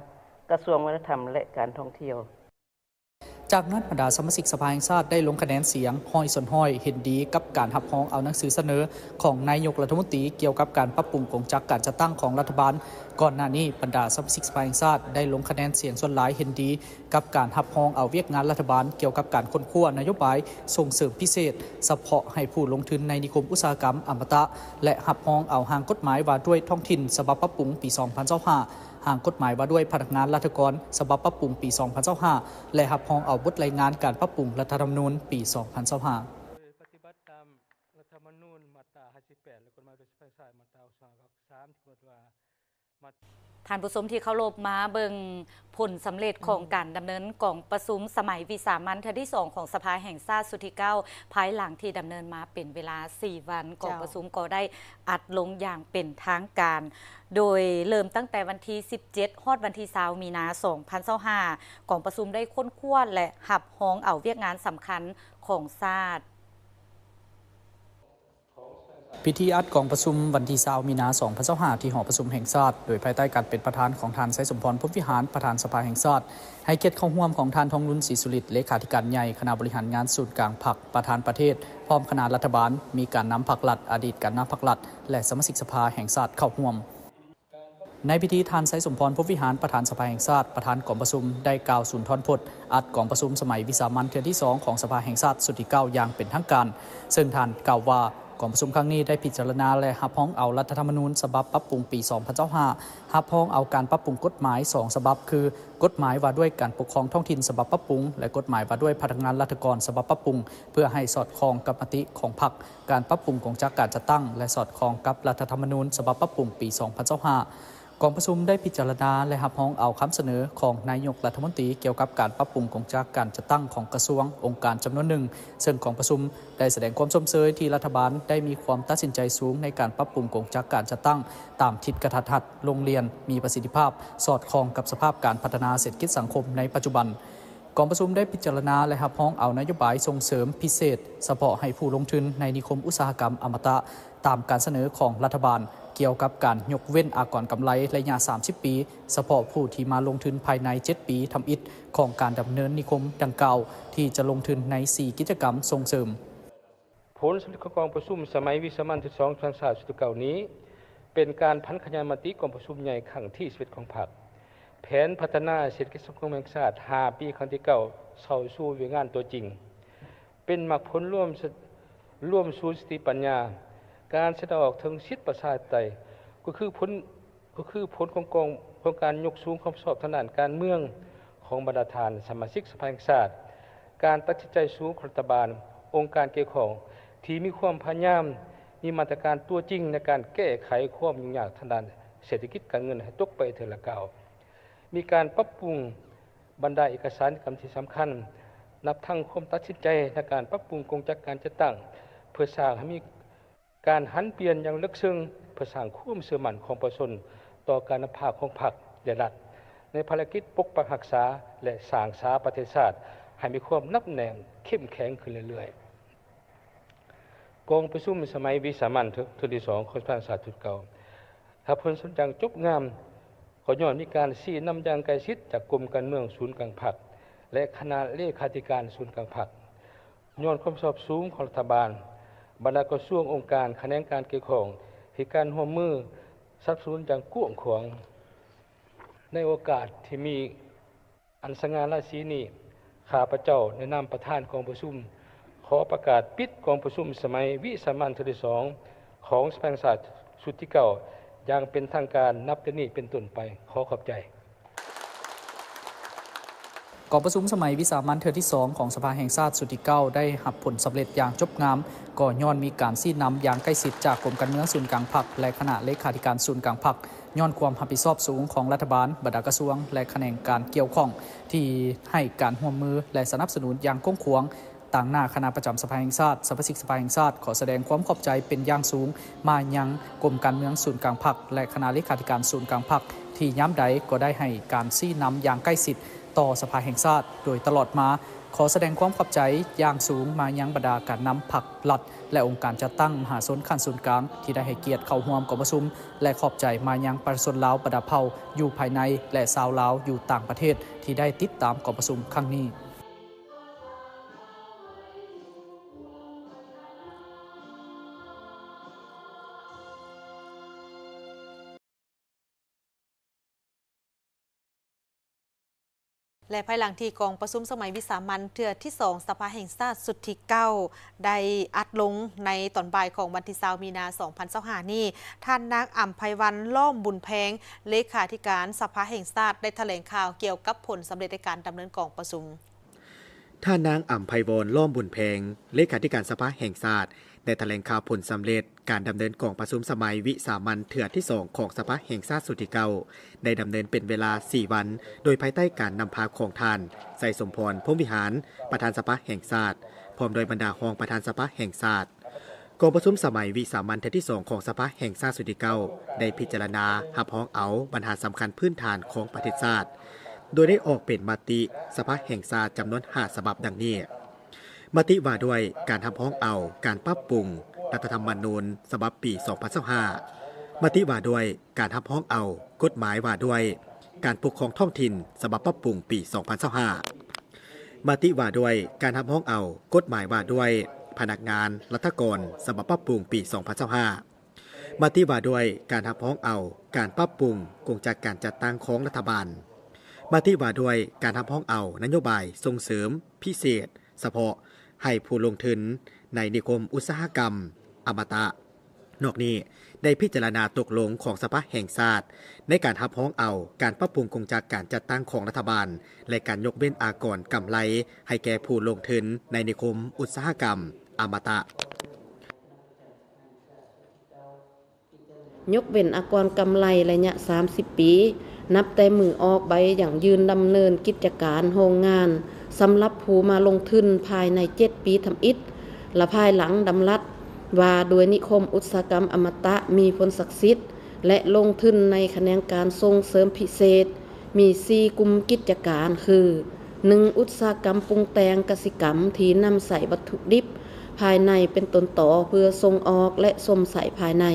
ກະຊວງວັດທະນະທຳ ແລະ ການທ່ອງທ່ຽວ. ຈາກນັ້ນ, ບັນດາສະມາຊິກສະພາແຫ່ງຊາດໄດ້ລົງຄະແນນສຽງຮ້ອຍສ່ວນຮ້ອຍເຫັນດີກັບການຮັບຮອງເອົາໜັງສືສະເໜີຂອງນາຍົກລັດຖະມົນຕີກ່ຽວກັບການປັບປຸງກົງຈັກການຈັດຕັ້ງຂອງລັດຖະບານ. ກ່ອນໜ້ານີ້, ບັນດາສະມາຊິກສະພາແຫ່ງຊາດໄດ້ລົງຄະແນນສຽງສ່ວນຫຼາຍເຫັນດີ ກັບການຮັບຮອງເອົາວຽກງານລັດຖະບານກ່ຽວກັບການຄົ້ນຄວ້ານະໂຍບາຍສົ່ງເສີມພິເສດສະເພາະໃຫ້ຜູ້ລົງທຶນໃນນິຄົມອຸດສາຫະກຳອະມະຕະ ແລະ ຮັບຮອງເອົາຮ່າງກົດໝາຍວ່າດ້ວຍທ້ອງຖິ່ນສະບັບປັບປຸງປີສອງພັນຊາວຫ້າ, ຮ່າງກົດໝາຍວ່າດ້ວຍພະນັກງານລັດຖະກອນສະບັບປັບປຸງປີສອງພັນຊາວຫ້າ ແລະ ຮັບຮອງເອົາບົດລາຍງານການປັບປຸງລັດຖະທຳມະນູນປີສອງພັນຊາວຫ້າ. ໂດຍປະຕິບັດຕາມລັດຖະທຳມະນູນມາດຕາຫ້າສິບແປດ ແລະ ກົດໝາຍໂດຍສະເພາະສາຍມາດຕາສອງຮ້ອຍສາມ ທີ່ກຳນົດວ່າ ທ່ານຜູ້ຊົມທີ່ເຄົາລົບ, ມາເບິ່ງຜົນສຳເລັດຂອງ ອືມ ການດຳເນີນກອງປະຊຸມສະໄໝວິສາມັນເທື່ອທີສອງຂອງສະພາແຫ່ງຊາດຊຸດທີເກົ້າ ພາຍຫຼັງທີ່ດຳເນີນມາເປັນເວລາສີ່ວັນ. ເຈົ້າ ກອງປະຊຸມກໍໄດ້ອັດລົງຢ່າງເປັນທາງການ ໂດຍເລີ່ມຕັ້ງແຕ່ວັນທີສິບເຈັດ ຮອດວັນທີຊາວ ມີນາ ສອງພັນຊາວຫ້າ ກອງປະຊຸມໄດ້ຄົ້ນຄວ້າ ແລະ ຮັບຮອງເອົາວຽກງານສຳຄັນຂອງຊາດ. ພິທີອັດກອງປະຊຸມວັນທີຊາວ ມີນາ ສອງພັນຊາວຫ້າ ທີ່ຫໍປະຊຸມແຫ່ງຊາດ ໂດຍພາຍໃຕ້ການເປັນປະທານຂອງທ່ານ ໄຊສົມພອນ ພົມວິຫານ ປະທານສະພາແຫ່ງຊາດ, ໃຫ້ກຽດເຂົ້າຮ່ວມຂອງທ່ານ ທອງລຸນ ສີສຸລິດ ເລຂາທິການໃຫຍ່ຄະນະບໍລິຫານງານສູນກາງພັກ, ປະທານປະເທດ ພ້ອມຄະນະລັດຖະບານ, ມີການນຳພັກລັດ, ອະດີດການນຳພັກລັດ ແລະ ສະມາຊິກສະພາແຫ່ງຊາດເຂົ້າຮ່ວມ. ໃນພິທີ, ທ່ານ ໄຊສົມພອນ ພົມວິຫານ ປະທານສະພາແຫ່ງຊາດ, ປະທານກອງປະຊຸມ ໄດ້ກ່າວສູນທອນພົດອັດກອງປະຊຸມສະໄໝວິສາມັນເທື່ອທີສອງຂອງສະພາແຫ່ງຊາດຊຸດທີເກົ້າຢ່າງເປັນທາງການ, ເຊິ່ງທ່ານກ່າວວ່າ ກອງປະຊຸມຄັ້ງນີ້ໄດ້ພິຈາລະນາ ແລະ ຮັບຮອງເອົາລັດຖະທຳມະນູນສະບັບປັບປຸງປີສອງພັນຊາວຫ້າ, ຮັບຮອງເອົາການປັບປຸງກົດໝາຍສອງສະບັບ ຄື ກົດໝາຍວ່າດ້ວຍການປົກຄອງທ້ອງຖິ່ນສະບັບປັບປຸງ ແລະ ກົດໝາຍວ່າດ້ວຍພະນັກງານລັດຖະກອນສະບັບປັບປຸງ ເພື່ອໃຫ້ສອດຄ່ອງກັບມະຕິຂອງພັກ, ການປັບປຸງກົງຈັກການຈັດຕັ້ງ ແລະ ສອດຄ່ອງກັບລັດຖະທຳມະນູນສະບັບປັບປຸງປີສອງພັນຊາວຫ້າ. ກອງປະຊຸມໄດ້ພິຈາລະນາ ແລະ ຮັບຮອງເອົາຄຳສະເໜີຂອງນາຍົກລັດຖະມົນຕີກ່ຽວກັບການປັບປຸງກົງຈັກການຈັດຕັ້ງຂອງກະຊວງ, ອົງການຈຳນວນໜຶ່ງ, ເຊິ່ງກອງປະຊຸມໄດ້ສະແດງຄວາມຊົມເຊີຍທີ່ລັດຖະບານໄດ້ມີຄວາມຕັດສິນໃຈສູງໃນການປັບປຸງກົງຈັກການຈັດຕັ້ງຕາມທິດກະທັດຮັດ, ລົງລຽນ, ມີປະສິດທິພາບ, ສອດຄ່ອງກັບສະພາບການພັດທະນາເສດຖະກິດສັງຄົມໃນປັດຈຸບັນ. ກອງປະຊຸມໄດ້ພິຈາລະນາ ແລະ ຮັບຮອງເອົານະໂຍບາຍສົ່ງເສີມພິເສດສະເພາະໃຫ້ຜູ້ລົງທຶນໃນນິຄົມອຸດສາຫະກຳອະມະຕະ ຕາມການສະເໜີຂອງລັດຖະບານ ກ່ຽວກັບການຍົກເວັ້ນອາກອນກຳໄລໄລຍະສາມສິບປີ ສະເພາະຜູ້ທີ່ມາລົງທຶນພາຍໃນເຈັດປີທຳອິດຂອງການດຳເນີນນິຄົມດັ່ງກ່າວ ທີ່ຈະລົງທຶນໃນສີ່ກິດຈະກຳສົ່ງເສີມ. ຜົນສຳເລັດຂອງກອງປະຊຸມສະໄໝວິສາມັນທີສອງ ແຫ່ງຊາດຊຸດທີເກົ້ານີ້ ເປັນການຜັນຂະຫຍາຍມະຕິກອງປະຊຸມໃຫຍ່ຄັ້ງທີສິບເອັດຂອງພັກ, ແຜນພັດທະນາເສດຖະກິດສັງຄົມແຫ່ງຊາດຫ້າປີຄັ້ງທີເກົ້າ ເຂົ້າສູ່ວຽກງານຕົວຈິງ, ເປັນໝາກຜົນລວມ ລວມສູນສະຕິປັນຍາ ການສະແດງອອກເຖິງສິດປະຊາທິປະໄຕ ກໍຄືຜົນ ກໍຄືຜົນຂອງກອງ ຂອງການຍົກສູງຄວາມຊອບທາງດ້ານການເມືອງຂອງບັນດາທ່ານສະມາຊິກສະພາແຫ່ງຊາດ, ການຕັດສິນໃຈສູງຂອງລັດຖະບານ, ອົງການກ່ຽວຂ້ອງທີ່ມີຄວາມພະຍາຍາມ, ມີມາດຕະການຕົວຈິງໃນການແກ້ໄຂຄວາມຫຍຸ້ງຍາກທາງດ້ານເສດຖະກິດການເງິນໃຫ້ຕົກໄປເທື່ອລະກ້າວ. ມີການປັບປຸງບັນດາເອກະສານກຳທີ່ສຳຄັນ, ນັບທັງຄວາມຕັດສິນໃຈໃນການປັບປຸງກົງຈັກການຈັດຕັ້ງ ເພື່ອສ້າງໃຫ້ມີ ການຫັນປ່ຽນຢ່າງເລິກເຊິ່ງ ເພື່ອສ້າງຄວາມເຊື່ອໝັ້ນຂອງປະຊາຊົນຕໍ່ການນຳພາຂອງພັກ ແລະ ລັດ ໃນພາລະກິດປົກປັກຮັກສາ ແລະ ສ້າງສາປະເທດຊາດໃຫ້ມີຄວາມໜັກແໜ້ນເຂັ້ມແຂງຂຶ້ນເລື້ອຍໆ. ກອງປະຊຸມສະໄໝວິສາມັນເທື່ອ ເທື່ອທີສອງຂອງສະພາແຫ່ງຊາດຊຸດເກົ່າ ຖ້າຜົນສຳເລັດຢ່າງຈົບງາມ ກໍຍ້ອນມີການຊີ້ນຳຢ່າງໃກ້ຊິດຈາກກົມການເມືອງສູນກາງພັກ ແລະ ຄະນະເລຂາທິການສູນກາງພັກ. ຍ້ອນຄວາມຊອບສູງຂອງລັດຖະບານ, ບັນດາກະຊວງ, ອົງການ, ຂະແໜງການກ່ຽວຂ້ອງ ເຮັດການຮ່ວມມືສະໜັບສະໜູນຢ່າງກວ້າງຂວາງ. ໃນໂອກາດທີ່ມີອັນສະຫງ່າລາສີນີ້, ຂ້າພະເຈົ້າໃນນາມປະທານກອງປະຊຸມ ຂໍປະກາດປິດກອງປະຊຸມສະໄໝວິສາມັນເທື່ອທີສອງຂອງສະພາແຫ່ງຊາດຊຸດທີເກົ້າຢ່າງເປັນທາງການ ນັບແຕ່ນີ້ເປັນຕົ້ນໄປ. ຂໍຂອບໃຈ. ກອງປະຊຸມສະໄໝວິສາມັນເທື່ອທີສອງຂອງສະພາແຫ່ງຊາດຊຸດທີເກົ້າໄດ້ຮັບຜົນສຳເລັດຢ່າງຈົບງາມ ກໍຍ້ອນມີການຊີ້ນຳຢ່າງໃກ້ຊິດຈາກກົມການເມືອງສູນກາງພັກ ແລະ ຄະນະເລຂາທິການສູນກາງພັກ, ຍ້ອນຄວາມຮັບຜິດຊອບສູງຂອງລັດຖະບານ, ບັນດາກະຊວງ ແລະ ຂະແໜງການກ່ຽວຂ້ອງ ທີ່ໃຫ້ການຮ່ວມມື ແລະ ສະໜັບສະໜູນຢ່າງກວ້າງຂວາງ. ຕາງໜ້າຄະນະປະຈຳສະພາແຫ່ງຊາດ, ສະມາຊິກສະພາແຫ່ງຊາດ ຂໍສະແດງຄວາມຂອບໃຈເປັນຢ່າງສູງມາຍັງກົມການເມືອງສູນກາງພັກ ແລະ ຄະນະເລຂາທິການສູນກາງພັກ ທີ່ຍາມໃດກໍໄດ້ໃຫ້ການຊີ້ນຳຢ່າງໃກ້ຊິດຕໍ່ສະພາແຫ່ງຊາດໂດຍຕະຫຼອດມາ. ຂໍສະແດງຄວາມຂອບໃຈຢ່າງສູງມາຍັງບັນດາການນຳພັກລັດ ແລະ ອົງການຈັດຕັ້ງມະຫາຊົນຂັ້ນສູນກາງ ທີ່ໄດ້ໃຫ້ກຽດເຂົ້າຮ່ວມກອງປະຊຸມ ແລະ ຂອບໃຈມາຍັງປະຊາຊົນລາວບັນດາເຜົ່າຢູ່ພາຍໃນ ແລະ ຊາວລາວຢູ່ຕ່າງປະເທດ ທີ່ໄດ້ຕິດຕາມກອງປະຊຸມຄັ້ງນີ້. ແລະ ພາຍຫຼັງທີ່ກອງປະຊຸມສະໄໝວິສາມັນເທື່ອທີສອງສະພາແຫ່ງຊາດຊຸດທີເກົ້າໄດ້ອັດລົງໃນຕອນບ່າຍຂອງວັນທີຊາວ ມີນາ ສອງພັນຊາວຫ້ານີ້, ທ່ານນາງ ອຳໄພວັນ ລ້ອມບຸນແພງ ເລຂາທິການສະພາແຫ່ງຊາດ ໄດ້ຖະແຫຼງຂ່າວກ່ຽວກັບຜົນສຳເລັດໃນການດຳເນີນກອງປະຊຸມ. ທ່ານນາງ ອຳໄພວອນ ລ້ອມບຸນແພງ ເລຂາທິການສະພາແຫ່ງຊາດ ໄດ້ຖະແຫຼງຂ່າວຜົນສຳເລັດການດຳເນີນກອງປະຊຸມສະໄໝວິສາມັນເທື່ອທີສອງຂອງສະພາແຫ່ງຊາດຊຸດທີເກົ້າ ໄດ້ດຳເນີນເປັນເວລາສີ່ວັນ ໂດຍພາຍໃຕ້ການນຳພາຂອງທ່ານ ໄຊສົມພອນ ພົມວິຫານ ປະທານສະພາແຫ່ງຊາດ ພ້ອມດ້ວຍບັນດາຮອງປະທານສະພາແຫ່ງຊາດ. ກອງປະຊຸມສະໄໝວິສາມັນເທື່ອທີສອງຂອງສະພາແຫ່ງຊາດຊຸດທີເກົ້າ ໄດ້ພິຈາລະນາຮັບຮອງເອົາບັນຫາສຳຄັນພື້ນຖານຂອງປະເທດຊາດ ໂດຍໄດ້ອອກເປັນມະຕິສະພາແຫ່ງຊາດຈຳນວນຫ້າສະບັບດັ່ງນີ້. ມະຕິວ່າດ້ວຍການຮັບຮອງເອົາການປັບປຸງລັດຖະທຳມະນູນສະບັບປີສອງພັນຊາວຫ້າ, ມະຕິວ່າດ້ວຍການຮັບຮອງເອົາກົດໝາຍວ່າດ້ວຍການປົກຄອງທ້ອງຖິ່ນສະບັບປັບປຸງປີສອງພັນຊາວຫ້າ, ມະຕິວ່າດ້ວຍການຮັບຮອງເອົາກົດໝາຍວ່າດ້ວຍພະນັກງານລັດຖະກອນສະບັບປັບປຸງປີສອງພັນຊາວຫ້າ, ມະຕິວ່າດ້ວຍການຮັບຮອງເອົາການປັບປຸງກົງຈັກການຈັດຕັ້ງຂອງລັດຖະບານ, ມະຕິວ່າດ້ວຍການຮັບຮອງເອົານະໂຍບາຍສົ່ງເສີມພິເສດສະເພາະໃຫ້ຜູ້ລົງທຶນໃນນິຄົມອຸດສາຫະກຳອະມະຕະ. ນອກນີ້, ໄດ້ພິຈາລະນາຕົກລົງຂອງສະພາແຫ່ງຊາດໃນການຮັບຮອງເອົາການປັບປຸງກົງຈັກການຈັດຕັ້ງຂອງລັດຖະບານ ແລະ ການຍົກເວັ້ນອາກອນກຳໄລໃຫ້ແກ່ຜູ້ລົງທຶນໃນນິຄົມອຸດສາຫະກຳອະມະຕະ. ຍົກເວັ້ນອາກອນກຳໄລໄລຍະສາມສິບປີ ນັບແຕ່ມື້ອອກໃບຢັ້ງຢືນດຳເນີນກິດຈະການໂຮງງານ ສຳລັບຜູ້ມາລົງທຶນພາຍໃນເຈັດປີທຳອິດ ແລະ ພາຍຫຼັງດຳລັດວ່າດ້ວຍນິຄົມອຸດສາຫະກຳອະມະຕະມີຜົນສັກສິດ ແລະ ລົງທຶນໃນຂະແໜງການສົ່ງເສີມພິເສດ ມີສີ່ກຸ່ມກິດຈະການ ຄື ໜຶ່ງ ອຸດສາຫະກຳປຸງແຕ່ງກະສິກຳທີ່ນຳໃຊ້ວັດຖຸດິບພາຍໃນເປັນຕົ້ນຕໍເພື່ອສົ່ງອອກ ແລະ ຊົມໃຊ້ພາຍໃນ.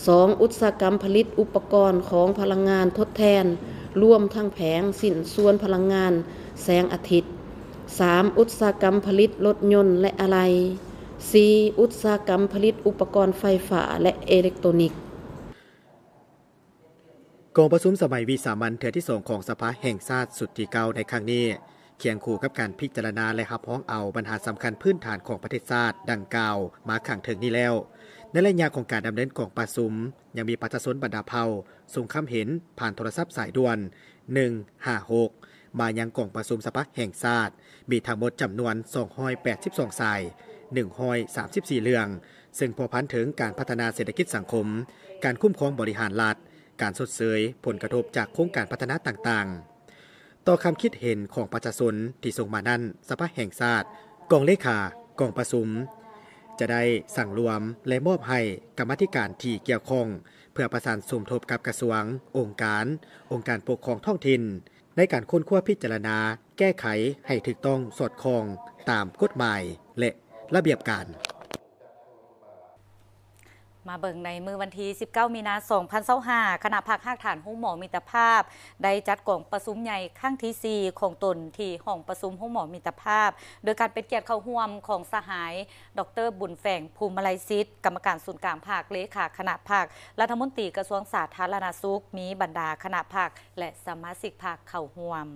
ສອງ ອຸດສາຫະກຳຜະລິດອຸປະກອນຂອງພະລັງງານທົດແທນ ລວມທັງແຜງຊິ້ນສ່ວນພະລັງງານແສງອາທິດ. ສາມ ອຸດສາຫະກຳຜະລິດລົດຍົນ ແລະ ອາໄຫຼ່. ສີ່ ອຸດສາຫະກຳຜະລິດອຸປະກອນໄຟຟ້າ ແລະ ເອເລັກໂຕນິກ. ກອງປະຊຸມສະໄໝວິສາມັນເທື່ອທີສອງຂອງສະພາແຫ່ງຊາດຊຸດທີເກົ້າໃນຄັ້ງນີ້ ຄຽງຄູ່ກັບການພິຈາລະນາ ແລະ ຮັບຮອງເອົາບັນຫາສຳຄັນພື້ນຖານຂອງປະເທດຊາດດັ່ງກ່າວມາຂ້າງເທິງນີ້ແລ້ວ, ໃນໄລຍະຂອງການດຳເນີນກອງປະຊຸມ ຍັງມີປະຊາຊົນບັນດາເຜົ່າສົ່ງຄຳເຫັນຜ່ານໂທລະສັບສາຍດ່ວນ ໜຶ່ງຫ້າຫົກ ມາຍັງກອງປະຊຸມສະພາແຫ່ງຊາດ ມີທັງໝົດຈຳນວນ ສອງຮ້ອຍແປດສິບສອງສາຍ ໜຶ່ງຮ້ອຍສາມສິບສີ່ເລື່ອງ ເຊິ່ງພົວພັນເຖິງການພັດທະນາເສດຖະກິດສັງຄົມ, ການຄຸ້ມຄອງບໍລິຫານລັດ, ການຊົດເຊີຍຜົນກະທົບຈາກໂຄງການພັດທະນາຕ່າງໆ. ຕໍ່ຄຳຄິດເຫັນຂອງປະຊາຊົນທີ່ສົ່ງມານັ້ນ, ສະພາແຫ່ງຊາດ, ກອງເລຂາກອງປະຊຸມ ຈະໄດ້ສັງລວມ ແລະ ມອບໃຫ້ກຳມາທິການທີ່ກ່ຽວຂ້ອງ ເພື່ອປະສານສົມທົບກັບກະຊວງ, ອົງການ, ອົງການປົກຄອງທ້ອງຖິ່ນ ໃນການຄົ້ນຄວ້າພິຈາລະນາແກ້ໄຂໃຫ້ຖືກຕ້ອງສອດຄ່ອງຕາມກົດໝາຍ ແລະ ລະບຽບການ. ມາເບິ່ງໃນມື້ວັນທີສິບເກົ້າ ມີນາ ສອງພັນຊາວຫ້າ ຄະນະພັກຮາກຖານໂຮງໝໍມິດຕະພາບ ໄດ້ຈັດກອງປະຊຸມໃຫຍ່ຄັ້ງທີສີ່ ຂອງຕົນທີ່ຫ້ອງປະຊຸມໂຮງໝໍມິດຕະພາບ ໂດຍການເປັນກຽດເຂົ້າຮ່ວມຂອງສະຫາຍ ດອກເຕີ ບຸນແຝງ ພູມມະໄລສິດ ກຳມະການສູນກາງພັກ, ເລຂາຄະນະພັກ, ລັດຖະມົນຕີກະຊວງສາທາລະນະສຸກ, ມີບັນດາຄະນະພັກ ແລະ ສະມາຊິກພັກເຂົ້າຮ່ວມ.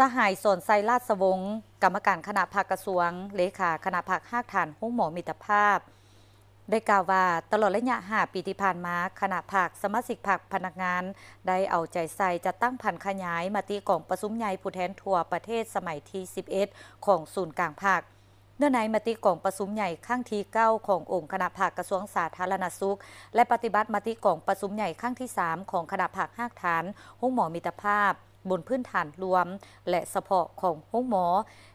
ສະຫາຍ ສອນໄຊ ລາດສະວົງ ກຳມະການຄະນະພັກກະຊວງ, ເລຂາຄະນະພັກຮາກຖານໂຮງໝໍມິດຕະພາບ ໄດ້ກ່າວວ່າ ຕະຫຼອດໄລຍະຫ້າປີທີ່ຜ່ານມາ, ຄະນະພັກ, ສະມາຊິກພັກ, ພະນັກງານ ໄດ້ເອົາໃຈໃສ່ຈັດຕັ້ງຜັນຂະຫຍາຍມະຕິກອງປະຊຸມໃຫຍ່ຜູ້ແທນທົ່ວປະເທດສະໄໝທີສິບເອັດ ຂອງສູນກາງພັກ. ເນື່ອງໃນມະຕິກອງປະຊຸມໃຫຍ່ຄັ້ງທີເກົ້າ ຂອງອົງຄະນະພັກກະຊວງສາທາລະນະສຸກ ແລະ ປະຕິບັດມະຕິກອງປະຊຸມໃຫຍ່ຄັ້ງທີສາມ ຂອງຄະນະພັກຮາກຖານໂຮງໝໍມິດຕະພາບ ບົນພື້ນຖານລວມ ແລະ ສະເພາະຂອງໂຮງໝໍ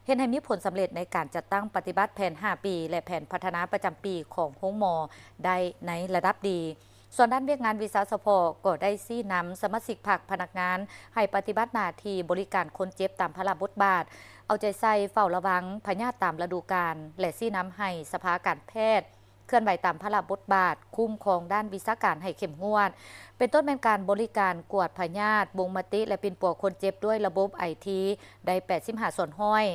ເຮັດໃຫ້ມີຜົນສຳເລັດໃນການຈັດຕັ້ງປະຕິບັດແຜນຫ້າປີ ແລະ ແຜນພັດທະນາປະຈຳປີຂອງໂຮງໝໍໄດ້ໃນລະດັບດີ. ສ່ວນດ້ານວຽກງານວິຊາສະເພາະ ກໍໄດ້ຊີ້ນຳສະມາຊິກພັກພະນັກງານໃຫ້ປະຕິບັດໜ້າທີ່ບໍລິການຄົນເຈັບຕາມພາລະບົດບາດ, ເອົາໃຈໃສ່ເຝົ້າລະວັງພະຍາດຕາມລະດູການ ແລະ ຊີ້ນຳໃຫ້ສະພາການແພດເຄື່ອນໄຫວຕາມພາລະບົດບາດ, ຄຸ້ມຄອງດ້ານວິຊາການໃຫ້ເຂັ້ມງວດ, ເປັນຕົ້ນແມ່ນການບໍລິການກວດພະຍາດ, ບົ່ງມະຕິ ແລະ ປິ່ນປົວຄົນເຈັບດ້ວຍລະບົບໄອທີ ໄດ້ແປດສິບຫ້າສ່ວນຮ້ອຍ.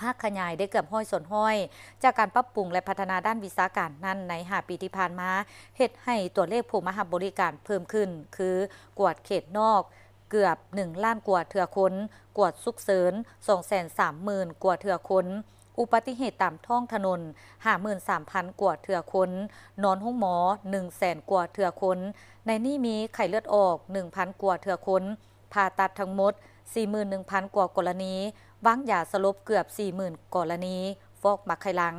ພາກຂະຫຍາຍໄດ້ເກືອບຮ້ອຍສ່ວນຮ້ອຍ ຈາກການປັບປຸງ ແລະ ພັດທະນາດ້ານວິຊາການນັ້ນໃນຫ້າປີທີ່ຜ່ານມາ, ເຮັດໃຫ້ຕົວເລກຜູ້ມາຮັບບໍລິການເພີ່ມຂຶ້ນ ຄື ກວດເຂດນອກເກືອບໜຶ່ງລ້ານກວ່າເທື່ອຄົນ, ກວດສຸກເສີນສອງແສນສາມໝື່ນກວ່າເທື່ອຄົນ, ອຸບັດຕິເຫດຕາມທ້ອງຖະໜົນຫ້າໝື່ນສາມພັນກວ່າເທື່ອຄົນ, ນອນໂຮງໝໍໜຶ່ງແສນກວ່າເທື່ອຄົນ, ໃນນີ້ມີໄຂ້ເລືອດອອກໜຶ່ງພັນກວ່າເທື່ອຄົນ, ຜ່າຕັດທັງໝົດສີ່ໝື່ນໜຶ່ງພັນກວ່າກໍລະນີ, ວາງຢາສະຫຼົບເກືອບສີ່ໝື່ນກໍລະນີ, ຟອກໝາກໄຂ່ຫຼັງ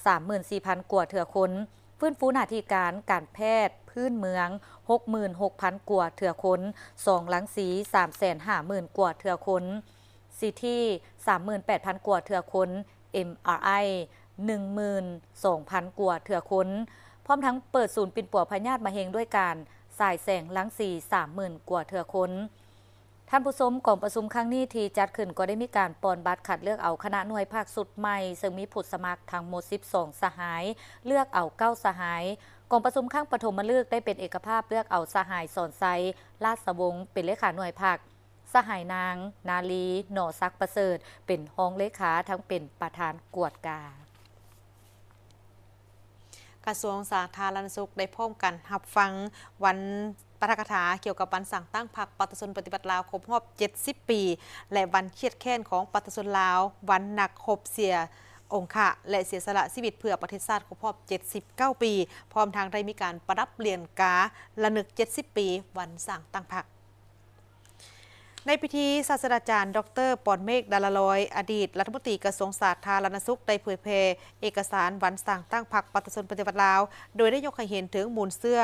ສາມໝື່ນສີ່ພັນກວ່າເທື່ອຄົນ, ຟື້ນຟູໜ້າທີ່ການ ການແພດພື້ນເມືອງຫົກໝື່ນຫົກພັນກວ່າເທື່ອຄົນ, ຊອງລັງສີສາມແສນຫ້າໝື່ນກວ່າເທື່ອຄົນ, ຊີທີສາມໝື່ນແປດພັນກວ່າເທື່ອຄົນ, ເອັມອາໄອໜຶ່ງໝື່ນສອງພັນກວ່າເທື່ອຄົນ, ພ້ອມທັງເປີດສູນປິ່ນປົວພະຍາດມະເຮັງດ້ວຍການສາຍແສງລັງສີສາມໝື່ນກວ່າເທື່ອຄົນ. ທ່ານຜູ້ຊົມ, ກອງປະຊຸມຄັ້ງນີ້ທີ່ຈັດຂຶ້ນກໍໄດ້ມີການປ່ອນບັດຄັດເລືອກເອົາຄະນະໜ່ວຍພັກຊຸດໃໝ່, ເຊິ່ງມີຜູ້ສະໝັກທັງໝົດສິບສອງສະຫາຍ, ເລືອກເອົາເກົ້າສະຫາຍ. ກອງປະຊຸມຄັ້ງປະຖົມມະລຶກໄດ້ເປັນເອກະພາບເລືອກເອົາສະຫາຍ ສອນໄຊ ລາດສະວົງ ເປັນເລຂາໜ່ວຍພັກ, ສະຫາຍນາງ ນາລີ ໜໍສັກປະເສີດ ເປັນຮອງເລຂາ ທັງເປັນປະທານກວດກາ. ກະຊວງສາທາລະນະສຸກໄດ້ພ້ອມກັນຮັບຟັງວັນປາຖະກະຖາກ່ຽວກັບວັນສ້າງຕັ້ງພັກປະຊາຊົນປະຕິວັດລາວຄົບຮອບເຈັດສິບປີ ແລະ ວັນຄຽດແຄ້ນຂອງປະຊາຊົນລາວ, ວັນນັກຮົບເສຍອົງຄະ ແລະ ເສຍສະຫຼະຊີວິດເພື່ອປະເທດຊາດຄົບຮອບເຈັດສິບເກົ້າປີ, ພ້ອມທັງໄດ້ມີການປະດັບຫຼຽນກາລະນຶກເຈັດສິບປີວັນສ້າງຕັ້ງພັກ. ໃນພິທີ, ສາດສະດາຈານ ດອກເຕີ ປອນເມກ ດາລາລອຍ ອະດີດລັດຖະມົນຕີກະຊວງສາທາລະນະສຸກ ໄດ້ເຜີຍແຜ່ເອກະສານວັນສ້າງຕັ້ງພັກປະຊາຊົນປະຕິວັດລາວ, ໂດຍໄດ້ຍົກໃຫ້ເຫັນເຖິງມູນເຊື້ອ,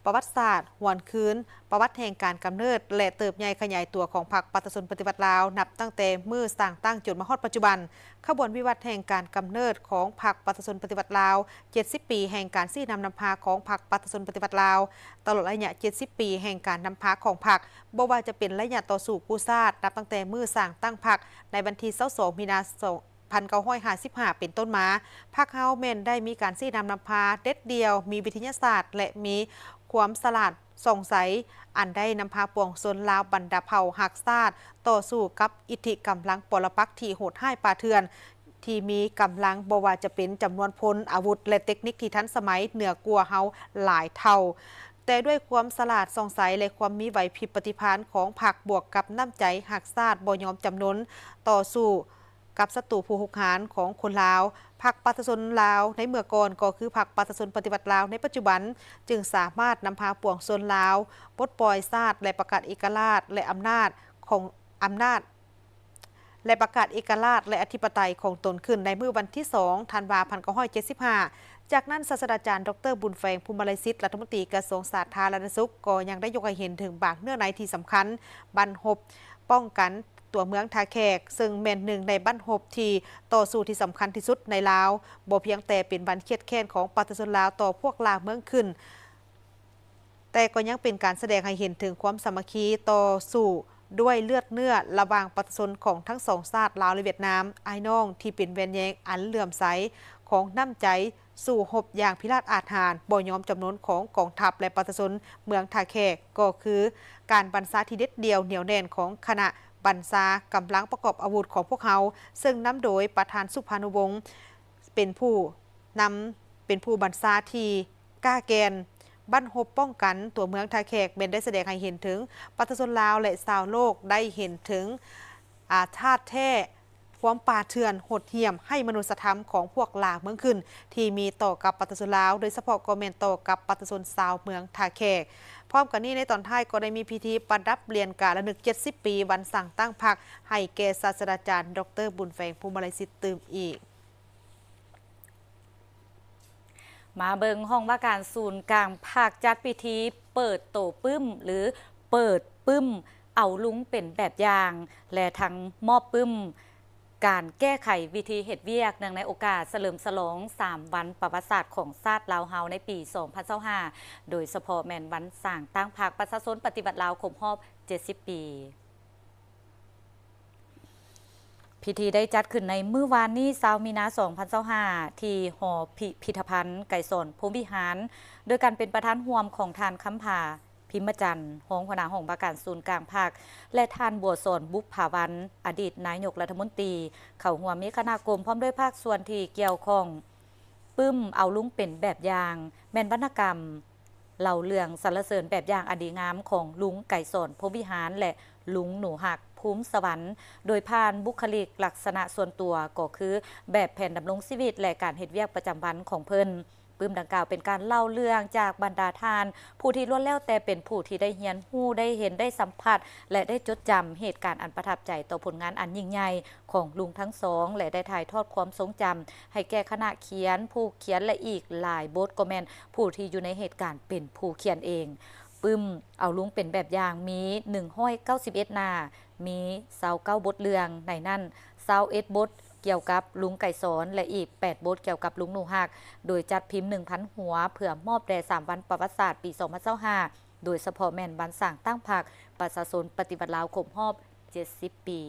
ປະຫວັດສາດ, ຫວນຄືນ, ປະຫວັດແຫ່ງການກຳເນີດ ແລະ ເຕີບໃຫຍ່ຂະຫຍາຍຕົວຂອງພັກປະຊາຊົນປະຕິວັດລາວ ນັບຕັ້ງແຕ່ມື້ສ້າງຕັ້ງຈົນມາຮອດປັດຈຸບັນ. ຂະບວນວິວັດແຫ່ງການກຳເນີດຂອງພັກປະຊາຊົນປະຕິວັດລາວ, ເຈັດສິບປີແຫ່ງການຊີ້ນຳນຳພາຂອງພັກປະຊາຊົນປະຕິວັດລາວ, ຕະຫຼອດໄລຍະເຈັດສິບປີແຫ່ງການນຳພາຂອງພັກ, ບໍ່ວ່າຈະເປັນໄລຍະຕໍ່ສູ້ກູ້ຊາດ ນັບຕັ້ງແຕ່ມື້ສ້າງຕັ້ງພັກໃນວັນທີຊາວສອງ ມີນາ ສອງພັນເກົ້າຮ້ອຍຫ້າສິບຫ້າ ເປັນຕົ້ນມາ, ພັກເຮົາແມ່ນໄດ້ມີການຊີ້ນຳນຳພາເດັດດ່ຽວ, ມີວິທະຍາສາດ ແລະ ມີຄວາມສະຫຼາດ ສ່ອງໃສ ອັນໄດ້ນຳພາປວງຊົນລາວບັນດາເຜົ່າຮັກຊາດ ຕໍ່ສູ້ກັບອິດທິກຳລັງປໍລະປັກທີ່ໂຫດຮ້າຍປ່າເຖື່ອນ, ທີ່ມີກຳລັງບໍ່ວ່າຈະເປັນຈຳນວນພົນ, ອາວຸດ ແລະ ເຕັກນິກທີ່ທັນສະໄໝເໜືອກວ່າເຮົາຫຼາຍເທົ່າ. ແຕ່ດ້ວຍຄວາມສະຫຼາດສ່ອງໃສ ແລະ ຄວາມມີໄຫວພິບປະຕິພານຂອງພັກ ບວກກັບນ້ຳໃຈຮັກຊາດບໍ່ຍອມຈຳນົນຕໍ່ສູ້ ກັບສັດຕູຜູ້ຮຸກຮານຂອງຄົນລາວ. ພັກປະຊາຊົນລາວໃນເມື່ອກ່ອນ ກໍຄືພັກປະຊາຊົນປະຕິວັດລາວໃນປັດຈຸບັນ ຈຶ່ງສາມາດນຳພາປວງຊົນລາວປົດປ່ອຍຊາດ ແລະ ປະກາດເອກະລາດ ແລະ ອຳນາດຂອງ ອຳນາດ ແລະ ປະກາດເອກະລາດ ແລະ ອະທິປະໄຕຂອງຕົນຂຶ້ນໃນມື້ວັນທີສອງ ທັນວາ ພັນເກົ້າຮ້ອຍເຈັດສິບຫ້າ. ຈາກນັ້ນ ສາດສະດາຈານ ດອກເຕີ ບຸນແຝງ ພູມມະໄລສິດ ລັດຖະມົນຕີກະຊວງສາທາລະນະສຸກ ກໍຍັງໄດ້ຍົກໃຫ້ເຫັນເຖິງບາງເນື້ອໃນທີ່ສຳຄັນ, ບັ້ນຮົບປ້ອງກັນຕົວເມືອງທ່າແຂກ, ເຊິ່ງແມ່ນໜຶ່ງໃນບັ້ນຮົບທີ່ຕໍ່ສູ້ທີ່ສຳຄັນທີ່ສຸດໃນລາວ, ບໍ່ພຽງແຕ່ເປັນວັນຄຽດແຄ້ນຂອງປະຊາຊົນລາວຕໍ່ພວກລ່າເມືອງຂຶ້ນ, ແຕ່ກໍຍັງເປັນການສະແດງໃຫ້ເຫັນເຖິງຄວາມສາມັກຄີຕໍ່ສູ້ດ້ວຍເລືອດເນື້ອລະຫວ່າງປະຊາຊົນຂອງທັງສອງຊາດ ລາວ ແລະ ຫວຽດນາມ, ອ້າຍນ້ອງທີ່ເປັນແວ່ນແຍງອັນເຫຼື້ອມໃສຂອງນ້ຳໃຈ ສູ້ຮົບຢ່າງພິລາດອາດຫານ, ບໍ່ຍອມຈຳນົນຂອງກອງທັບ ແລະ ປະຊາຊົນເມືອງທ່າແຂກ, ກໍຄືການບັນຊາທີ່ເດັດດ່ຽວໜຽວແໜ້ນຂອງຄະນະບັນຊາກຳລັງປະກອບອາວຸດຂອງພວກເຮົາ, ເຊິ່ງນຳໂດຍປະທານສຸພານຸວົງ ເປັນຜູ້ນຳ, ເປັນຜູ້ບັນຊາທີ່ກ້າແກ່ນ. ບັ້ນຮົບປ້ອງກັນຕົວເມືອງທ່າແຂກ ແມ່ນໄດ້ສະແດງໃຫ້ເຫັນເຖິງປະຊາຊົນລາວ ແລະ ຊາວໂລກໄດ້ເຫັນເຖິງ ອາ ທາດແທ້ ຄວາມປ່າເຖື່ອນໂຫດຫ້ຽມໄຮ້ມະນຸດສະທຳຂອງພວກລ່າເມືອງຂຶ້ນ ທີ່ມີຕໍ່ກັບປະຊາຊົນລາວ, ໂດຍສະເພາະກໍແມ່ນຕໍ່ກັບປະຊາຊົນຊາວເມືອງທ່າແຂກ. ພ້ອມກັນນີ້ ໃນຕອນທ້າຍກໍໄດ້ມີພິທີປະດັບຫຼຽນກາລະນຶກເຈັດສິບປີວັນສ້າງຕັ້ງພັກ ໃຫ້ແກ່ສາດສະດາຈານ ດອກເຕີ ບຸນແຝງ ພູມມະໄລສິດ ຕື່ມອີກ. ມາເບິ່ງຫ້ອງວ່າການສູນກາງພັກຈັດພິທີເປີດໂຕປຶ້ມ ຫຼື ເປີດປຶ້ມເອົາລຸງເປັນແບບຢ່າງ ແລະ ທັງມອບປຶ້ມການແກ້ໄຂວິທີເຮັດວຽກ ເນື່ອງໃນໂອກາດສະເຫຼີມສະຫຼອງສາມວັນປະຫວັດສາດຂອງຊາດລາວເຮົາໃນປີສອງພັນຊາວຫ້າ ໂດຍສະເພາະແມ່ນວັນສ້າງຕັ້ງພັກປະຊາຊົນປະຕິວັດລາວຄົບຮອບເຈັດສິບປີ. ພິທີໄດ້ຈັດຂຶ້ນໃນມື້ວານນີ້ ຊາວມີນາ ສອງພັນຊາວຫ້າ ທີ່ຫໍພິພິທະພັນໄກສອນພົມວິຫານ ໂດຍການເປັນປະທານຮ່ວມຂອງທ່ານ ຄຳຜາ ພິມມະຈັນ ຮອງຫົວໜ້າຫ້ອງວ່າການສູນກາງພັກ ແລະ ທ່ານ ບົວສອນ ບຸບຜາວັນ ອະດີດນາຍົກລັດຖະມົນຕີ ເຂົ້າຮ່ວມມີຄະນະກົມ ພ້ອມດ້ວຍພາກສ່ວນທີ່ກ່ຽວຂ້ອງ. ປຶ້ມເອົາລຸງເປັນແບບຢ່າງ ແມ່ນວັນນະກຳ ເລົ່າເລື່ອງສັນລະເສີນແບບຢ່າງອັນດີງາມຂອງລຸງໄກສອນ ພົມວິຫານ ແລະ ລຸງໜູຮັກ ພູມສະຫວັນ ໂດຍຜ່ານບຸກຄະລິກລັກສະນະສ່ວນຕົວ ກໍຄືແບບແຜນດຳລົງຊີວິດ ແລະ ການເຮັດວຽກປະຈຳວັນຂອງເພິ່ນ. ປຶ້ມດັ່ງກ່າວເປັນການເລົ່າເລື່ອງຈາກບັນດາທ່ານ ຜູ້ທີ່ລ້ວນແລ້ວແຕ່ເປັນຜູ້ທີ່ໄດ້ຮຽນຮູ້, ໄດ້ເຫັນ, ໄດ້ສຳຜັດ ແລະ ໄດ້ຈົດຈຳເຫດການອັນປະທັບໃຈຕໍ່ຜົນງານອັນຍິ່ງໃຫຍ່ຂອງລຸງທັງສອງ ແລະ ໄດ້ຖ່າຍທອດຄວາມຊົງຈຳໃຫ້ແກ່ຄະນະຂຽນ, ຜູ້ຂຽນ ແລະ ອີກຫຼາຍບົດກໍແມ່ນ ຜູ້ທີ່ຢູ່ໃນເຫດການເປັນຜູ້ຂຽນເອງ. ປຶ້ມເອົາລຸງເປັນແບບຢ່າງມີໜຶ່ງຮ້ອຍເກົ້າສິບເອັດໜ້າ, ມີຊາວເກົ້າບົດເລື່ອງ, ໃນນັ້ນຊາວເອັດບົດກ່ຽວກັບລຸງໄກສອນ ແລະ ອີກແປດບົດກ່ຽວກັບລຸງໜູຮັກ, ໂດຍຈັດພິມໜຶ່ງພັນຫົວ ເພື່ອມອບແດ່ສາມວັນປະຫວັດສາດປີສອງພັນຊາວຫ້າ ໂດຍສະເພາະແມ່ນວັນສ້າງຕັ້ງພັກປະຊາຊົນປະຕິວັດລາວຄົບຮອບເຈັດສິບປີ.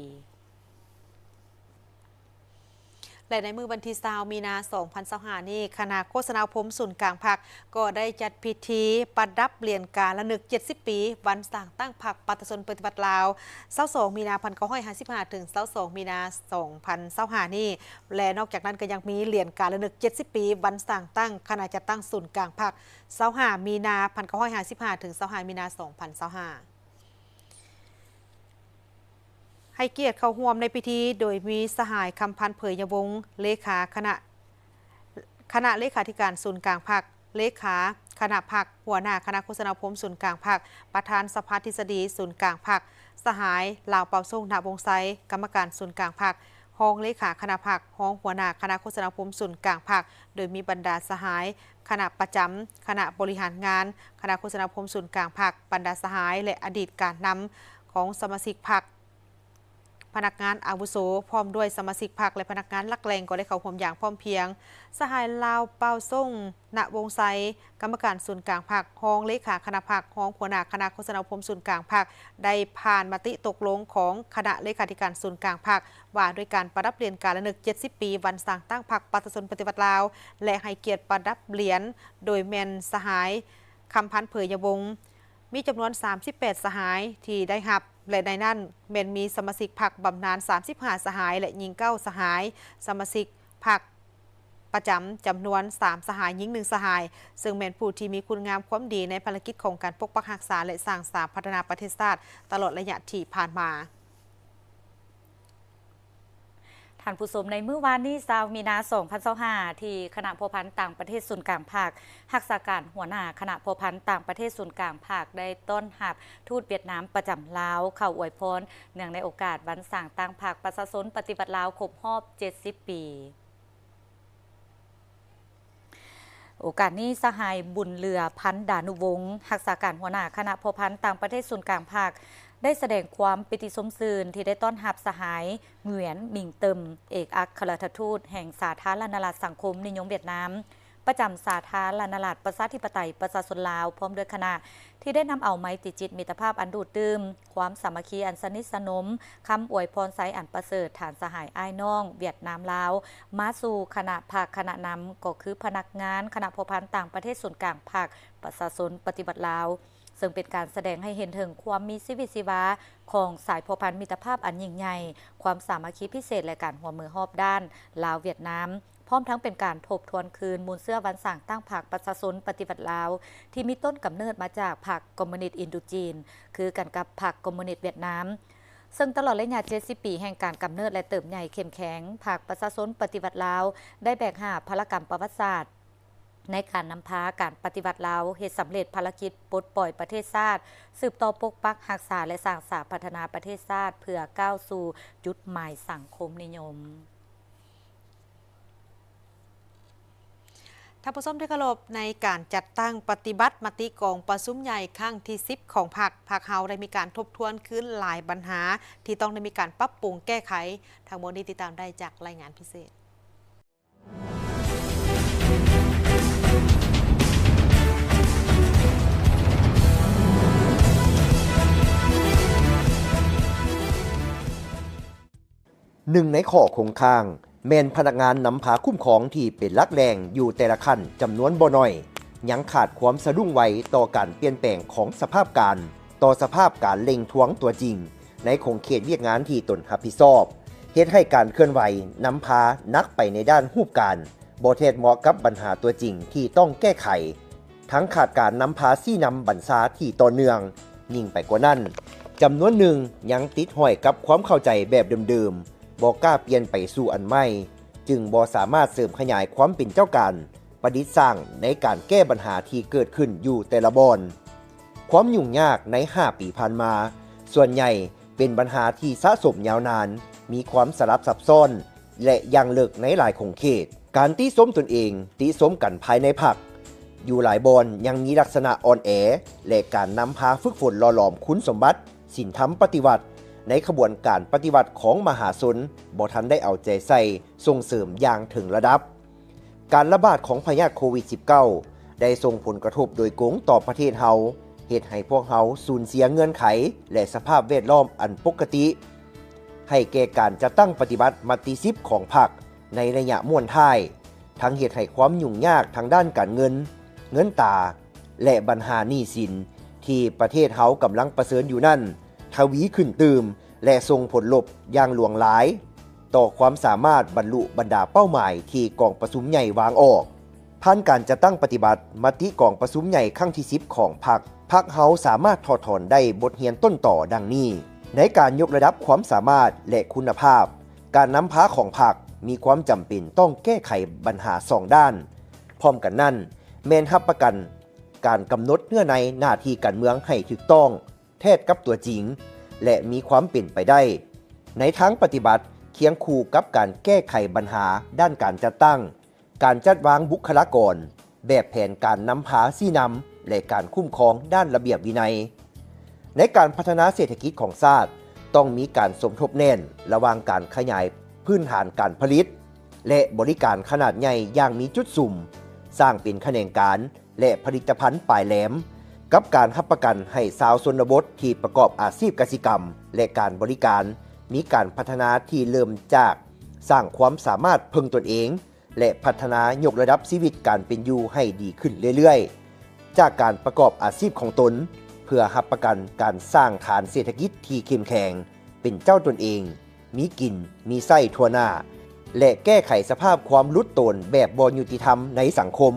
ແລະ ໃນມື້ວັນທີຊາວ ມີນາ ສອງພັນຊາວຫ້ານີ້, ຄະນະໂຄສະນາອົບຮົມສູນກາງພັກ ກໍໄດ້ຈັດພິທີປະດັບຫຼຽນກາລະນຶກເຈັດສິບປີ ວັນສ້າງຕັ້ງພັກປະຊາຊົນປະຕິວັດລາວ ຊາວສອງ ມີນາ ພັນເກົ້າຮ້ອຍຫ້າສິບຫ້າ ເຖິງ ຊາວສອງ ມີນາ ສອງພັນຊາວຫ້ານີ້ ແລະ ນອກຈາກນັ້ນກໍຍັງມີຫຼຽນກາລະນຶກເຈັດສິບປີ ວັນສ້າງຕັ້ງຄະນະຈັດຕັ້ງສູນກາງພັກ ຊາວຫ້າ ມີນາ ພັນເກົ້າຮ້ອຍຫ້າສິບຫ້າ ເຖິງ ຊາວຫ້າ ມີນາ ສອງພັນຊາວຫ້າ. ໃຫ້ກຽດເຂົ້າຮ່ວມໃນພິທີໂດຍມີສະຫາຍ ຄຳພັນ ເຜີຍຍະວົງ ເລຂາຄະນະ ຄະນະເລຂາທິການສູນກາງພັກ, ເລຂາຄະນະພັກ, ຫົວໜ້າຄະນະໂຄສະນາອົບຮົມສູນກາງພັກ, ປະທານສະພາທິດສະດີສູນກາງພັກ, ສະຫາຍ ລາວເປົ່າສົງ ນະວົງໄຊ ກຳມະການສູນກາງພັກ, ຮອງເລຂາຄະນະພັກ, ຮອງຫົວໜ້າຄະນະໂຄສະນາອົບຮົມສູນກາງພັກ, ໂດຍມີບັນດາສະຫາຍ ຄະນະປະຈຳ, ຄະນະບໍລິຫານງານ, ຄະນະໂຄສະນາອົບຮົມສູນກາງພັກ, ບັນດາສະຫາຍ ແລະ ອະດີດການນຳຂອງສະມາຊິກພັກ, ພະນັກງານອາວຸໂສ, ພ້ອມດ້ວຍສະມາຊິກພັກ ແລະ ພະນັກງານຫຼັກແຫຼ່ງ ກໍໄດ້ເຂົ້າຮ່ວມຢ່າງພ້ອມພຽງ. ສະຫາຍ ລາວເປົ່າສົງ ນະວົງໄຊ ກຳມະການສູນກາງພັກ, ຮອງເລຂາຄະນະພັກ, ຮອງຫົວໜ້າຄະນະໂຄສະນາອົບຮົມສູນກາງພັກ ໄດ້ຜ່ານມະຕິຕົກລົງຂອງຄະນະເລຂາທິການສູນກາງພັກ ວ່າດ້ວຍການປະດັບຫຼຽນກາລະນຶກເຈັດສິບປີ ວັນສ້າງຕັ້ງພັກປະຊາຊົນປະຕິວັດລາວ ແລະ ໃຫ້ກຽດປະດັບຫຼຽນ ໂດຍແມ່ນສະຫາຍ ຄຳພັນ ເຜີຍຍະວົງ ມີຈຳນວນສາມສິບແປດສະຫາຍທີ່ໄດ້ຮັບ ແລະ ໃນນັ້ນແມ່ນມີສະມາຊິກພັກບຳນານສາມສິບຫ້າສະຫາຍ ແລະ ຍິງເກົ້າສະຫາຍ, ສະມາຊິກພັກປະຈຳຈຳນວນສາມສະຫາຍ, ຍິງໜຶ່ງສະຫາຍ, ເຊິ່ງແມ່ນຜູ້ທີ່ມີຄຸນງາມຄວາມດີໃນພາລະກິດຂອງການປົກປັກຮັກສາ ແລະ ສ້າງສາພັດທະນາປະເທດຊາດຕະຫຼອດໄລຍະທີ່ຜ່ານມາ. ທ ທ່ານຜູ້ຊົມ, ໃນມື້ວານນີ້ ຊາວມີນາ ສອງພັນຊາວຫ້າ ທີ່ຄະນະພົວພັນຕ່າງປະເທດສູນກາງພັກ, ຮັກສາການຫົວໜ້າຄະນະພົວພັນຕ່າງປະເທດສູນກາງພັກ ໄດ້ຕ້ອນຮັບທູດຫວຽດນາມປະຈຳລາວເຂົ້າອວຍພອນ ເນື່ອງໃນໂອກາດວັນສ້າງຕັ້ງພັກປະຊາຊົນປະຕິວັດລາວຄົບຮອບເຈັດສິບປີ. ໂອກາດນີ້ ສະຫາຍ ບຸນເຫຼືອ ພັນດານຸວົງ ຮັກສາການຫົວໜ້າຄະນະພົວພັນຕ່າງປະເທດສູນກາງພັກ ໄດ້ສະແດງຄວາມປີຕິຊົມຊື່ນທີ່ໄດ້ຕ້ອນຮັບສະຫາຍ ຫງວຽນ ມິງເຕີມ ເອກອັກຄະລັດຖະທູດແຫ່ງສາທາລະນະລັດສັງຄົມນິຍົມຫວຽດນາມ ປະຈຳສາທາລະນະລັດປະຊາທິປະໄຕປະຊາຊົນລາວ ພ້ອມດ້ວຍຄະນະ ທີ່ໄດ້ນຳເອົາໄມຕີຈິດມິດຕະພາບອັນດູດດື່ມ, ຄວາມສາມັກຄີອັນສະໜິດສະໜົມ, ຄຳອວຍພອນໄຊອັນປະເສີດ ທ່ານສະຫາຍອ້າຍນ້ອງຫວຽດນາມລາວ ມາສູ່ຄະນະພັກຄະນະນຳ ກໍຄືພະນັກງານຄະນະພົວພັນຕ່າງປະເທດສູນກາງພັກປະຊາຊົນປະຕິວັດລາວ, ເຊິ່ງເປັນການສະແດງໃຫ້ເຫັນເຖິງຄວາມມີຊີວິດຊີວາຂອງສາຍພົວພັນມິດຕະພາບອັນຍິ່ງໃຫຍ່, ຄວາມສາມັກຄີພິເສດ ແລະ ການຮ່ວມມືຮອບດ້ານລາວ-ຫວຽດນາມ. ພ້ອມທັງເປັນການທົບທວນຄືນມູນເຊື້ອວັນສ້າງຕັ້ງພັກປະຊາຊົນປະຕິວັດລາວ ທີ່ມີຕົ້ນກຳເນີດມາຈາກພັກຄອມມູນິດອິນໂດຈີນ ຄືກັນກັບພັກຄອມມູນິດຫວຽດນາມ. ເຊິ່ງຕະຫຼອດໄລຍະເຈັດສິບປີແຫ່ງການກຳເນີດ ແລະ ເຕີບໃຫຍ່ເຂັ້ມແຂງ, ພັກປະຊາຊົນປະຕິວັດລາວ ໄດ້ແບກຫາບພາລະກຳປະຫວັດສາດ ໃນການນຳພາການປະຕິວັດລາວ ເຮັດສຳເລັດພາລະກິດປົດປ່ອຍປະເທດຊາດ, ສືບຕໍ່ປົກປັກຮັກສາ ແລະ ສ້າງສາພັດທະນາປະເທດຊາດ ເພື່ອກ້າວສູ່ຈຸດໝາຍສັງຄົມນິຍົມ. ທ່ານຜູ້ຊົມທີ່ເຄົາລົບ, ໃນການຈັດຕັ້ງປະຕິບັດມະຕິກອງປະຊຸມໃຫຍ່ຄັ້ງທີສິບຂອງພັກ, ພັກເຮົາໄດ້ມີການທົບທວນຄືນຫຼາຍບັນຫາທີ່ຕ້ອງໄດ້ມີການປັບປຸງແກ້ໄຂ. ທັງໝົດນີ້ຕິດຕາມໄດ້ຈາກລາຍງານພິເສດ. ໜຶ່ງໃນຂໍ້ຄົງຄ້າງ ແມ່ນພະນັກງານນຳພາຄຸ້ມຄອງທີ່ເປັນຫຼັກແຫຼ່ງຢູ່ແຕ່ລະຂັ້ນຈຳນວນບໍ່ໜ້ອຍ ຍັງຂາດຄວາມສະດຸ້ງໄວຕໍ່ການປ່ຽນແປງຂອງສະພາບການ, ຕໍ່ສະພາບການເລັ່ງທວງຕົວຈິງໃນຂົງເຂດວຽກງານທີ່ຕົນຮັບຜິດຊອບ, ເຮັດໃຫ້ການເຄື່ອນໄຫວນຳພາໜັກໄປໃນດ້ານຮູບການ, ບໍ່ແທດເໝາະກັບບັນຫາຕົວຈິງທີ່ຕ້ອງແກ້ໄຂ. ທັງຂາດການນຳພາຊີ້ນຳບັນຊາທີ່ຕໍ່ເນື່ອງ, ຍິ່ງໄປກວ່ານັ້ນ, ຈຳນວນໜຶ່ງຍັງຕິດຫ້ອຍກັບຄວາມເຂົ້າໃຈແບບເດີມໆ, ບໍ່ກ້າປ່ຽນໄປສູ່ອັນໃໝ່, ຈຶ່ງບໍ່ສາມາດເສີມຂະຫຍາຍຄວາມເປັນເຈົ້າການ, ປະດິດສ້າງໃນການແກ້ບັນຫາທີ່ເກີດຂຶ້ນຢູ່ແຕ່ລະບ່ອນ. ຄວາມຫຍຸ້ງຍາກໃນຫ້າປີຜ່ານມາ ສ່ວນໃຫຍ່ເປັນບັນຫາທີ່ສະສົມຍາວນານ, ມີຄວາມສະຫຼັບຊັບຊ້ອນ ແລະ ຢ່າງເລິກໃນຫຼາຍຂົງເຂດ. ການຕິຊົມຕົນເອງ, ຕິຊົມກັນພາຍໃນພັກ ຢູ່ຫຼາຍບ່ອນຍັງມີລັກສະນະອ່ອນແອ ແລະ ການນຳພາຝຶກຝົນຫຼໍ່ຫຼອມຄຸນສົມບັດສິນທຳປະຕິວັດ ໃນຂະບວນການປະຕິວັດຂອງມະຫາຊົນ ບໍ່ທັນໄດ້ເອົາໃຈໃສ່ສົ່ງເສີມຢ່າງເຖິງລະດັບ. ການລະບາດຂອງພະຍາດໂຄວິດສິບເກົ້າ ໄດ້ສົ່ງຜົນກະທົບໂດຍກົງຕໍ່ປະເທດເຮົາ, ເຮັດໃຫ້ພວກເຮົາສູນເສຍເງື່ອນໄຂ ແລະ ສະພາບແວດລ້ອມອັນປົກກະຕິ ໃຫ້ແກ່ການຈັດຕັ້ງປະຕິບັດມະຕິສິບຂອງພັກໃນໄລຍະມ້ວນທ້າຍ, ທັງເຮັດໃຫ້ຄວາມຫຍຸ້ງຍາກທາງດ້ານການເງິນ, ເງິນຕາ ແລະ ບັນຫາໜີ້ສິນທີ່ປະເທດເຮົາກຳລັງປະເຊີນຢູ່ນັ້ນ ທະວີຂຶ້ນຕື່ມ ແລະ ສົ່ງຜົນລົບຢ່າງຫຼວງຫຼາຍຕໍ່ຄວາມສາມາດບັນລຸບັນດາເປົ້າໝາຍທີ່ກອງປະຊຸມໃຫຍ່ວາງອອກ. ຜ່ານການຈັດຕັ້ງປະຕິບັດມະຕິກອງປະຊຸມໃຫຍ່ຄັ້ງທີສິບຂອງພັກ, ພັກເຮົາສາມາດຖອດຖອນໄດ້ບົດຮຽນຕົ້ນຕໍດັ່ງນີ້. ໃນການຍົກລະດັບຄວາມສາມາດ ແລະ ຄຸນນະພາບການນຳພາຂອງພັກ, ມີຄວາມຈຳເປັນຕ້ອງແກ້ໄຂບັນຫາສອງດ້ານ. ພ້ອມກັນນັ້ນ, ແມ່ນຮັບປະກັນການກຳນົດເນື້ອໃນໜ້າທີ່ການເມືອງໃຫ້ຖືກຕ້ອງ, ແທດກັບຕົວຈິງ ແລະ ມີຄວາມເປັນໄປໄດ້. ໃນທາງປະຕິບັດ, ຄຽງຄູ່ກັບການແກ້ໄຂບັນຫາດ້ານການຈັດຕັ້ງ, ການຈັດວາງບຸກຄະລາກອນ, ແບບແຜນການນຳພາຊີ້ນຳ ແລະ ການຄຸ້ມຄອງດ້ານລະບຽບວິໄນ. ໃນການພັດທະນາເສດຖະກິດຂອງຊາດ, ຕ້ອງມີການສົມທົບແໜ້ນລະຫວ່າງການຂະຫຍາຍພື້ນຖານການຜະລິດ ແລະ ບໍລິການຂະໜາດໃຫຍ່ຢ່າງມີຈຸດສຸມ, ສ້າງເປັນຂະແໜງການ ແລະ ຜະລິດຕະພັນປາຍແຫຼມ, ກັບການຮັບປະກັນໃຫ້ຊາວຊົນນະບົດທີ່ປະກອບອາຊີບກະສິກຳ ແລະ ການບໍລິການ ມີການພັດທະນາທີ່ເລີ່ມຈາກສ້າງຄວາມສາມາດເພິ່ງຕົນເອງ ແລະ ພັດທະນາຍົກລະດັບຊີວິດການເປັນຢູ່ໃຫ້ດີຂຶ້ນເລື້ອຍໆ ຈາກການປະກອບອາຊີບຂອງຕົນ, ເພື່ອຮັບປະກັນການສ້າງຖານເສດຖະກິດທີ່ເຂັ້ມແຂງ, ເປັນເຈົ້າຕົນເອງ, ມີກິນມີໃຊ້ທົ່ວໜ້າ ແລະ ແກ້ໄຂສະພາບຄວາມຫຼຸດໂຕນແບບບໍ່ຍຸຕິທຳໃນສັງຄົມ.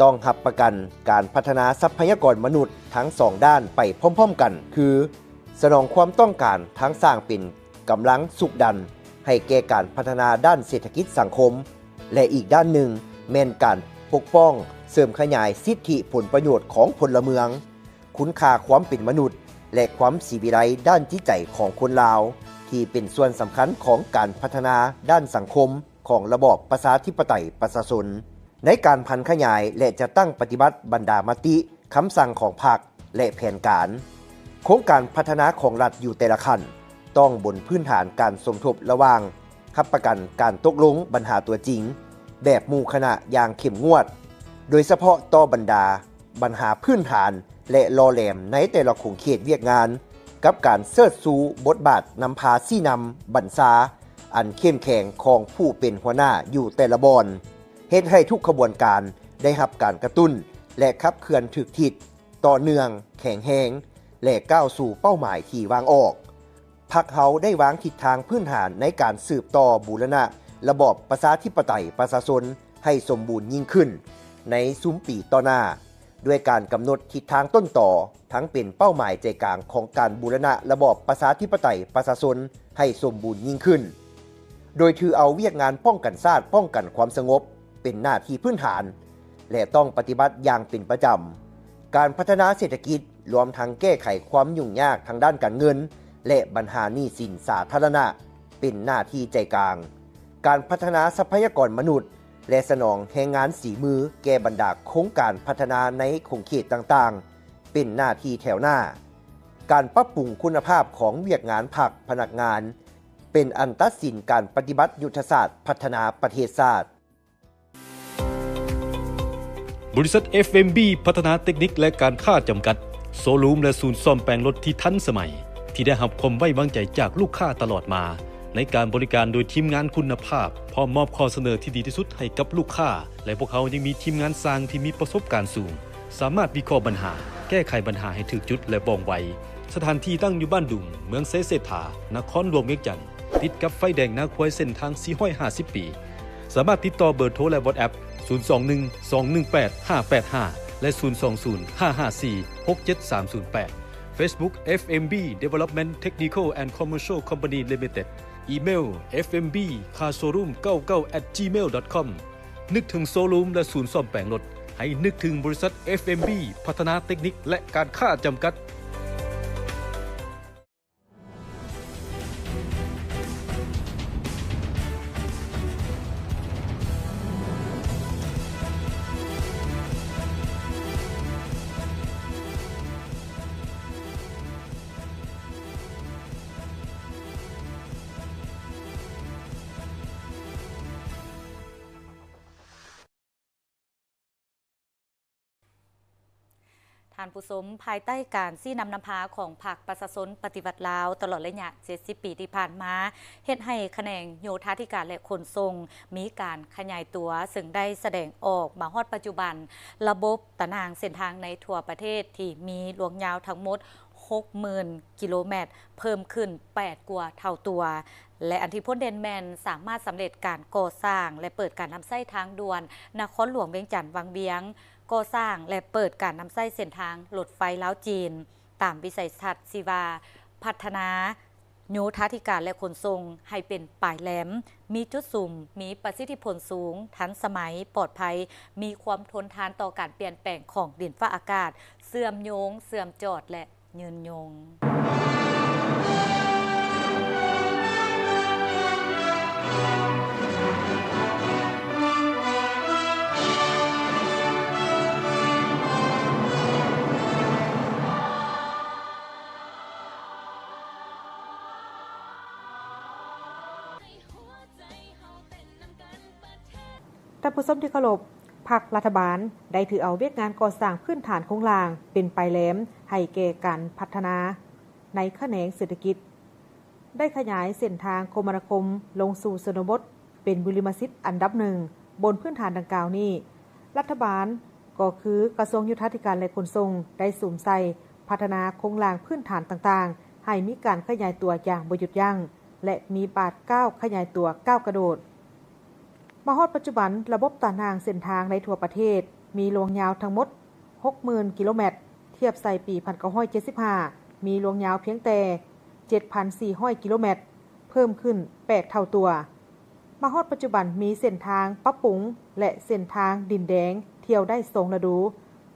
ຕ້ອງຮັບປະກັນການພັດທະນາຊັບພະຍາກອນມະນຸດທັງສອງດ້ານໄປພ້ອມໆກັນ ຄື ສະໜອງຄວາມຕ້ອງການທັງສ້າງເປັນກຳລັງຊຸກດັນ ໃຫ້ແກ່ການພັດທະນາດ້ານເສດຖະກິດສັງຄົມ ແລະ ອີກດ້ານໜຶ່ງແມ່ນການປົກປ້ອງເສີມຂະຫຍາຍສິດທິຜົນປະໂຫຍດຂອງພົນລະເມືອງ, ຄຸນຄ່າຄວາມເປັນມະນຸດ ແລະ ຄວາມສີວິໄລດ້ານຈິດໃຈຂອງຄົນລາວ ທີ່ເປັນສ່ວນສຳຄັນຂອງການພັດທະນາດ້ານສັງຄົມຂອງລະບອບປະຊາທິປະໄຕປະຊາຊົນ. ໃນການຜັນຂະຫຍາຍ ແລະ ຈັດຕັ້ງປະຕິບັດບັນດາມະຕິ, ຄຳສັ່ງຂອງພັກ ແລະ ແຜນການ, ໂຄງການພັດທະນາຂອງລັດຢູ່ແຕ່ລະຂັ້ນ ຕ້ອງບົນພື້ນຖານການສົມທົບລະຫວ່າງຮັບປະກັນການຕົກລົງບັນຫາຕົວຈິງແບບໝູ່ຄະນະຢ່າງເຂັ້ມງວດ, ໂດຍສະເພາະຕໍ່ບັນດາບັນຫາພື້ນຖານ ແລະ ຫຼໍ່ແຫຼມໃນແຕ່ລະຂົງເຂດວຽກງານ, ກັບການເຊີດຊູບົດບາດນຳພາຊີ້ນຳບັນຊາອັນເຂັ້ມແຂງຂອງຜູ້ເປັນຫົວໜ້າຢູ່ແຕ່ລະບ່ອນ, ເຮັດໃຫ້ທຸກຂະບວນການໄດ້ຮັບການກະຕຸ້ນ ແລະ ຂັບເຄື່ອນຖືກທິດ, ຕໍ່ເນື່ອງ, ແຂງແຮງ ແລະ ກ້າວສູ່ເປົ້າໝາຍທີ່ວາງອອກ. ພັກເຮົາໄດ້ວາງທິດທາງພື້ນຖານໃນການສືບຕໍ່ບູລະນະລະບອບປະຊາທິປະໄຕປະຊາຊົນໃຫ້ສົມບູນຍິ່ງຂຶ້ນໃນຊຸມປີຕໍ່ໜ້າ, ດ້ວຍການກຳນົດທິດທາງຕົ້ນຕໍ ທັງເປັນເປົ້າໝາຍໃຈກາງຂອງການບູລະນະລະບອບປະຊາທິປະໄຕປະຊາຊົນໃຫ້ສົມບູນຍິ່ງຂຶ້ນ, ໂດຍຖືເອົາວຽກງານປ້ອງກັນຊາດ, ປ້ອງກັນຄວາມສະຫງົບ ເປັນໜ້າທີ່ພື້ນຖານ ແລະ ຕ້ອງປະຕິບັດຢ່າງເປັນປະຈຳ. ການພັດທະນາເສດຖະກິດ, ລວມທັງແກ້ໄຂຄວາມຫຍຸ້ງຍາກທາງດ້ານການເງິນ ແລະ ບັນຫາໜີ້ສິນສາທາລະນະ ເປັນໜ້າທີ່ໃຈກາງ. ການພັດທະນາຊັບພະຍາກອນມະນຸດ ແລະ ສະໜອງແຮງງານສີມືແກ່ບັນດາໂຄງການພັດທະນາໃນຂົງເຂດຕ່າງໆ ເປັນໜ້າທີ່ແຖວໜ້າ. ການປັບປຸງຄຸນນະພາບຂອງວຽກງານພັກພະນັກງານ ເປັນອັນຕັດສິນການປະຕິບັດຍຸດທະສາດພັດທະນາປະເທດຊາດ. ບໍລິສັດ ເອັຟເອັມບີ ພັດທະນາເຕັກນິກ ແລະ ການຄ້າຈຳກັດ, ໂຊຣູມ ແລະ ສູນສ້ອມແປງລົດທີ່ທັນສະໄໝ, ທີ່ໄດ້ຮັບຄວາມໄວ້ວາງໃຈຈາກລູກຄ້າຕະຫຼອດມາ ໃນການບໍລິການໂດຍທີມງານຄຸນນະພາບ, ພ້ອມມອບຂໍ້ສະເໜີທີ່ດີທີ່ສຸດໃຫ້ກັບລູກຄ້າ, ແລະ ພວກເຮົາຍັງມີທີມງານຊ່າງທີ່ມີປະສົບການສູງ, ສາມາດວິເຄາະບັນຫາ, ແກ້ໄຂບັນຫາໃຫ້ຖືກຈຸດ ແລະ ວ່ອງໄວ. ສະຖານທີ່ຕັ້ງຢູ່ບ້ານດຸງ, ເມືອງໄຊເສດຖາ, ນະຄອນຫຼວງວຽງຈັນ, ຕິດກັບໄຟແດງນາຄວາຍເສັ້ນທາງສີ່ຮ້ອຍຫ້າສິບປີ. ສາມາດຕິດຕໍ່ເບີໂທ ແລະ WhatsApp ສູນສອງໜຶ່ງ ສອງໜຶ່ງແປດ ຫ້າແປດຫ້າ ແລະ ສູນສອງສູນ ຫ້າຫ້າສີ່ ຫົກເຈັດສາມສູນແປດ. Facebook ເອັຟເອັມບີ Development Technical and Commercial Company Limited. ອີເມວ เอฟเอ็มบี คาร์โชว์รูม เก้าเก้า แอทจีเมล ดอทคอม. ນຶກເຖິງໂຊຣູມ ແລະ ສູນສ້ອມແປງລົດ, ໃຫ້ນຶກເຖິງບໍລິສັດ ເອັຟເອັມບີ ພັດທະນາເຕັກນິກ ແລະ ການຄ້າຈຳກັດ. ທ່ານຜູ້ຊົມ, ພາຍໃຕ້ການຊີ້ນຳນຳພາຂອງພັກປະຊາຊົນປະຕິວັດລາວ ຕະຫຼອດໄລຍະເຈັດສິບປີທີ່ຜ່ານມາ, ເຮັດໃຫ້ຂະແໜງໂຍທາທິການ ແລະ ຂົນສົ່ງມີການຂະຫຍາຍຕົວ, ເຊິ່ງໄດ້ສະແດງອອກມາຮອດປັດຈຸບັນ. ລະບົບຕາໜ່າງເສັ້ນທາງໃນທົ່ວປະເທດທີ່ມີລວງຍາວທັງໝົດຫົກໝື່ນກິໂລແມັດ ເພີ່ມຂຶ້ນແປດກວ່າເທົ່າຕົວ ແລະ ອັນທີ່ພົ້ນເດັ່ນແມ່ນສາມາດສຳເລັດການກໍ່ສ້າງ ແລະ ເປີດການນຳໃຊ້ທາງດ່ວນນະຄອນຫຼວງວຽງຈັນວັງວຽງ, ກໍ່ສ້າງ ແລະ ເປີດການນຳໃຊ້ເສັ້ນທາງລົດໄຟລາວ-ຈີນ ຕາມວິໄສທັດທີ່ວ່າ ພັດທະນາໂຍທາທິການ ແລະ ຂົນສົ່ງໃຫ້ເປັນປາຍແຫຼມ, ມີຈຸດສຸມ, ມີປະສິດທິຜົນສູງ, ທັນສະໄໝ, ປອດໄພ, ມີຄວາມທົນທານຕໍ່ການປ່ຽນແປງຂອງດິນຟ້າອາກາດ, ເຊື່ອມໂຍງ, ເຊື່ອມຈອດ ແລະ ຍືນຍົງ. ທ່ານຜູ້ຊົມທີ່ເຄົາລົບ, ພັກລັດຖະບານໄດ້ຖືເອົາວຽກງານກໍ່ສ້າງພື້ນຖານໂຄງລ່າງເປັນປາຍແຫຼມໃຫ້ແກ່ການພັດທະນາໃນຂະແໜງເສດຖະກິດ, ໄດ້ຂະຫຍາຍເສັ້ນທາງຄົມມະນາຄົມລົງສູ່ຊົນນະບົດເປັນບຸລິມະສິດອັນດັບໜຶ່ງ. ບົນພື້ນຖານດັ່ງກ່າວນີ້, ລັດຖະບານ ກໍຄືກະຊວງໂຍທາທິການ ແລະ ຂົນສົ່ງ ໄດ້ສຸມໃສ່ພັດທະນາໂຄງລ່າງພື້ນຖານຕ່າງໆ ໃຫ້ມີການຂະຫຍາຍຕົວຢ່າງບໍ່ຢຸດຢັ້ງ ແລະ ມີບາດກ້າວຂະຫຍາຍຕົວກ້າວກະໂດດ. ມາຮອດປັດຈຸບັນ, ລະບົບຕາໜ່າງເສັ້ນທາງໃນທົ່ວປະເທດມີລວງຍາວທັງໝົດຫົກໝື່ນກິໂລແມັດ, ທຽບໃສ່ປີພັນເກົ້າຮ້ອຍເຈັດສິບຫ້າ ມີລວງຍາວພຽງແຕ່ເຈັດພັນສີ່ຮ້ອຍກິໂລແມັດ, ເ ເພີ່ມຂຶ້ນແປດເທົ່າຕົວ. ມາຮອດປັດຈຸບັນມີເສັ້ນທາງປັບປຸງ ແລະ ເສັ້ນທາງດິນແດງທ່ຽວໄດ້ສອງລະດູ,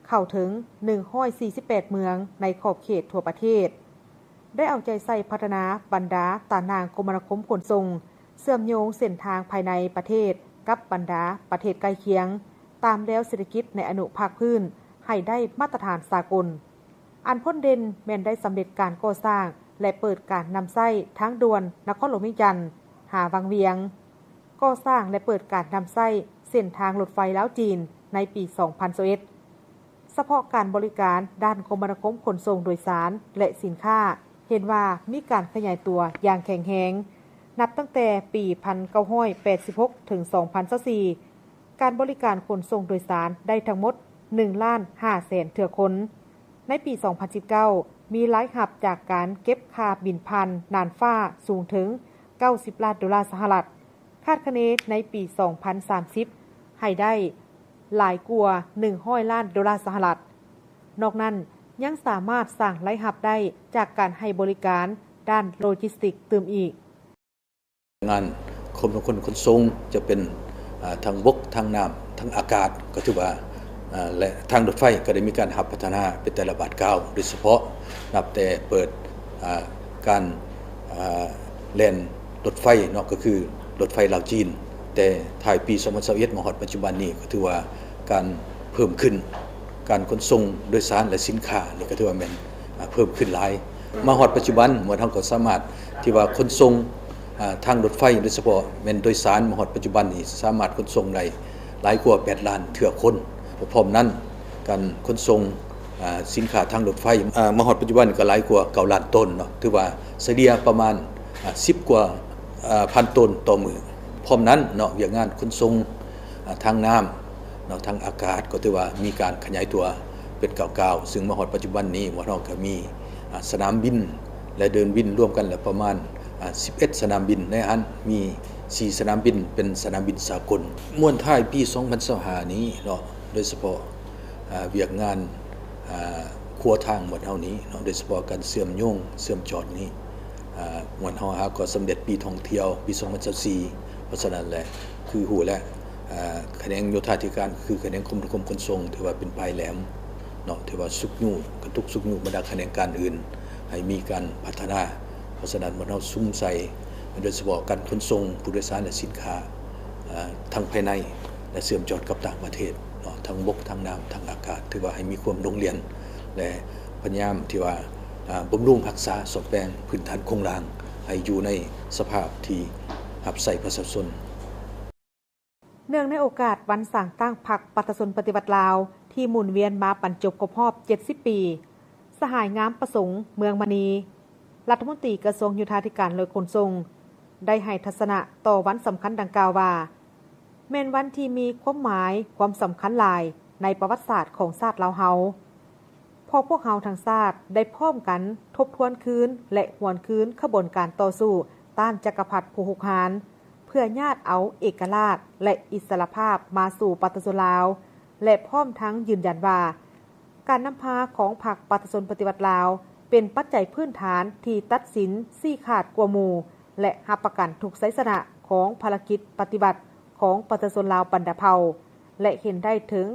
ເຂົ້າເຖິງໜຶ່ງຮ້ອຍສີ່ສິບແປດເມືອງໃນຂອບເຂດທົ່ວປະເທດ. ໄດ້ເອົາໃຈໃສ່ພັດທະນາບັນດາຕາໜ່າງຄົມມະນາຄົມຂົນສົ່ງ, ເຊື່ອມໂຍງເສັ້ນທາງພາຍໃນປະເທດກັບບັນດາປະເທດໃກ້ຄຽງ, ຕາມແລວເສດຖະກິດໃນອະນຸພາກພື້ນໃຫ້ໄດ້ມາດຕະຖານສາກົນ. ອັນພົ້ນເດັ່ນແມ່ນໄດ້ສຳເລັດການກໍ່ສ້າງ ແລະ ເປີດການນຳໃຊ້ທາງດ່ວນນະຄອນຫຼວງວຽງຈັນ ຫາວັງວຽງ, ກໍ່ສ້າງ ແລະ ເປີດການນຳໃຊ້ເສັ້ນທາງລົດໄຟລາວ-ຈີນໃນປີສອງພັນຊາວເອັດ. ສະເພາະການບໍລິການດ້ານຄົມມະນາຄົມຂົນສົ່ງໂດຍສານ ແລະ ສິນຄ້າ ເຫັນວ່າມີການຂະຫຍາຍຕົວຢ່າງແຂງແຮງ, ນັບຕັ້ງແຕ່ປີໜຶ່ງພັນເກົ້າຮ້ອຍແປດສິບຫົກ ເຖິງ ສອງພັນຊາວສີ່ ການບໍລິການຂົນສົ່ງໂດຍສານໄດ້ທັງໝົດໜຶ່ງລ້ານຫ້າແສນເທື່ອຄົນ. ໃນປີສອງພັນສິບເກົ້າ ມີລາຍຮັບຈາກການເກັບຄ່າບິນຜ່ານນ່ານຟ້າສູງເຖິງເກົ້າສິບລ້ານໂດລາສະຫະລັດ, ຄາດຄະເນໃນປີສອງພັນສາມສິບໃຫ້ໄດ້ຫຼາຍກວ່າໜຶ່ງຮ້ອຍລ້ານໂດລາສະຫະລັດ. ນອກນັ້ນຍັງສາມາດສ້າງລາຍຮັບໄດ້ຈາກການໃຫ້ບໍລິການດ້ານໂລຈິສຕິກຕື່ມອີກ. ງານຄົມນາຄົມຂົນສົ່ງຈະເປັນ ອາ ທາງບົກ, ທາງນ້ຳ, ທາງອາກາດ ກໍຖືວ່າ ອາ ແລະ ທາງລົດໄຟກໍໄດ້ມີການຮັບພັດທະນາເປັນແຕ່ລະບາດກ້າວ, ໂດຍສະເພາະນັບແຕ່ເປີດ ອາ ການ ອາ ແລ່ນລົດໄຟເນາະ ກໍຄືລົດໄຟລາວ-ຈີນ ແຕ່ທ້າຍປີສອງພັນຊາວເອັດມາຮອດປັດຈຸບັນນີ້ ກໍຖືວ່າການເພີ່ມຂຶ້ນ ການຂົນສົ່ງໂດຍສານ ແລະ ສິນຄ້ານີ້ກໍຖືວ່າແມ່ນ ອາ ເພີ່ມຂຶ້ນຫຼາຍ. ມາຮອດປັດຈຸບັນ ໝວດເຮົາກໍສາມາດທີ່ວ່າຂົນສົ່ງ ອາ ທາງລົດໄຟ ໂດຍສະເພາະແມ່ນໂດຍສານ ມາຮອດປັດຈຸບັນນີ້ສາມາດຂົນສົ່ງໄດ້ຫຼາຍກວ່າແປດລ້ານເທື່ອຄົນ. ພ້ອມນັ້ນ ການຂົນສົ່ງ ອາ ສິນຄ້າທາງລົດໄຟ ອາ ມາຮອດປັດຈຸບັນກໍຫຼາຍກວ່າເກົ້າລ້ານໂຕນເນາະ, ຖືວ່າສະເລ່ຍປະມານ ອາ ສິບກວ່າ ອາ ພັນໂຕນຕໍ່ມື້. ພ້ອມນັ້ນເນາະ ວຽກງານຂົນສົ່ງ ອາ ທາງນ້ຳເນາະ ທາງອາກາດ ກໍຖືວ່າມີການຂະຫຍາຍຕົວເປັນກ້າວໆ, ຊຶ່ງມາຮອດປັດຈຸບັນນີ້ ໝວດເຮົາກໍມີ ອາ ສະໜາມບິນ ແລະ ເດີ່ນບິນລວມກັນແລ້ວປະມານ ອາ ສິບເອັດສະໜາມບິນ, ໃນຫັ້ນມີສີ່ສະໜາມບິນເປັນສະໜາມບິນສາກົນ. ມ້ວນທ້າຍປີສອງພັນຊາວຫ້ານີ້ເນາະ ໂດຍສະເພາະ ອາ ວຽກງານ ອາ ຂົວທາງໝວດເຮົານີ້ເນາະ ໂດຍສະເພາະການເຊື່ອມໂຍງເຊື່ອມຈອດນີ້ ອາ ໝວດເຮົາຫາກໍສຳເລັດປີທ່ອງທ່ຽວ ປີສອງພັນຊາວສີ່. ເພາະສະນັ້ນແຫຼະ ຄືຮູ້ແລ້ວ ອາ ຂະແໜງໂຍທາທິການ ຄືຂະແໜງຄົມນາຄົມຂົນສົ່ງ ຖືວ່າເປັນພາຍແຫຼມເນາະ ຖືວ່າຊຸກຍູ້ ກະຕຸກຊຸກຍູ້ບັນດາຂະແໜງການອື່ນໃຫ້ມີການພັດທະນາ. ເພາະສະນັ້ນ ໝວດເຮົາສຸມໃສ່ ໂດຍສະເພາະການຂົນສົ່ງຜູ້ໂດຍສານ ແລະ ສິນຄ້າ ອາ ທັງພາຍໃນ ແລະ ເຊື່ອມຈອດກັບຕ່າງປະເທດເນາະ ທັງບົກ ທັງນ້ຳ ທັງອາກາດ ຖືວ່າໃຫ້ມີຄວາມລົງລຽນ ແລະ ພະຍາຍາມທີ່ວ່າ ອາ ບຳລຸງຮັກສາສ້ອມແປງພື້ນຖານໂຄງລ່າງ ໃຫ້ຢູ່ໃນສະພາບທີ່ຮັບໃຊ້ປະຊາຊົນ. ເນື່ອງໃນໂອກາດວັນສ້າງຕັ້ງພັກປະຊາຊົນປະຕິວັດລາວ ທີ່ໝູນວຽນມາບັນຈົບຄົບຮອບເຈັດສິບປີ, ສະຫາຍ ງາມປະສົງ ເມືອງມະນີ ລັດຖະມົນຕີກະຊວງໂຍທາທິການ ແລະ ຂົນສົ່ງ ໄດ້ໃຫ້ທັດສະນະຕໍ່ວັນສຳຄັນດັ່ງກ່າວວ່າ ແມ່ນວັນທີ່ມີຄວາມໝາຍຄວາມສຳຄັນຫຼາຍໃນປະຫວັດສາດຂອງຊາດລາວເຮົາ, ເພາະພວກເຮົາທັງຊາດໄດ້ພ້ອມກັນທົບທວນຄືນ ແລະ ຫວນຄືນຂະບວນການຕໍ່ສູ້ຕ້ານຈັກກະພັດຜູ້ຮຸກຮານ ເພື່ອຍາດເອົາເອກະລາດ ແລະ ອິດສະຫຼະພາບມາສູ່ປະຊາຊົນລາວ ແລະ ພ້ອມທັງຢືນຢັນວ່າ ການນຳພາຂອງພັກປະຊາຊົນປະຕິວັດລາວ ເປັນປັດໄຈພື້ນຖານທີ່ຕັດສິນຊີ້ຂາດກວ່າໝູ່ ແລະ ຮັບປະກັນທຸກໄຊຊະນະຂອງພາລະກິດປະຕິວັດຂອງປະຊາຊົນລາວບັນດາເຜົ່າ ແລະ ເຫັນໄດ້ເຖິງ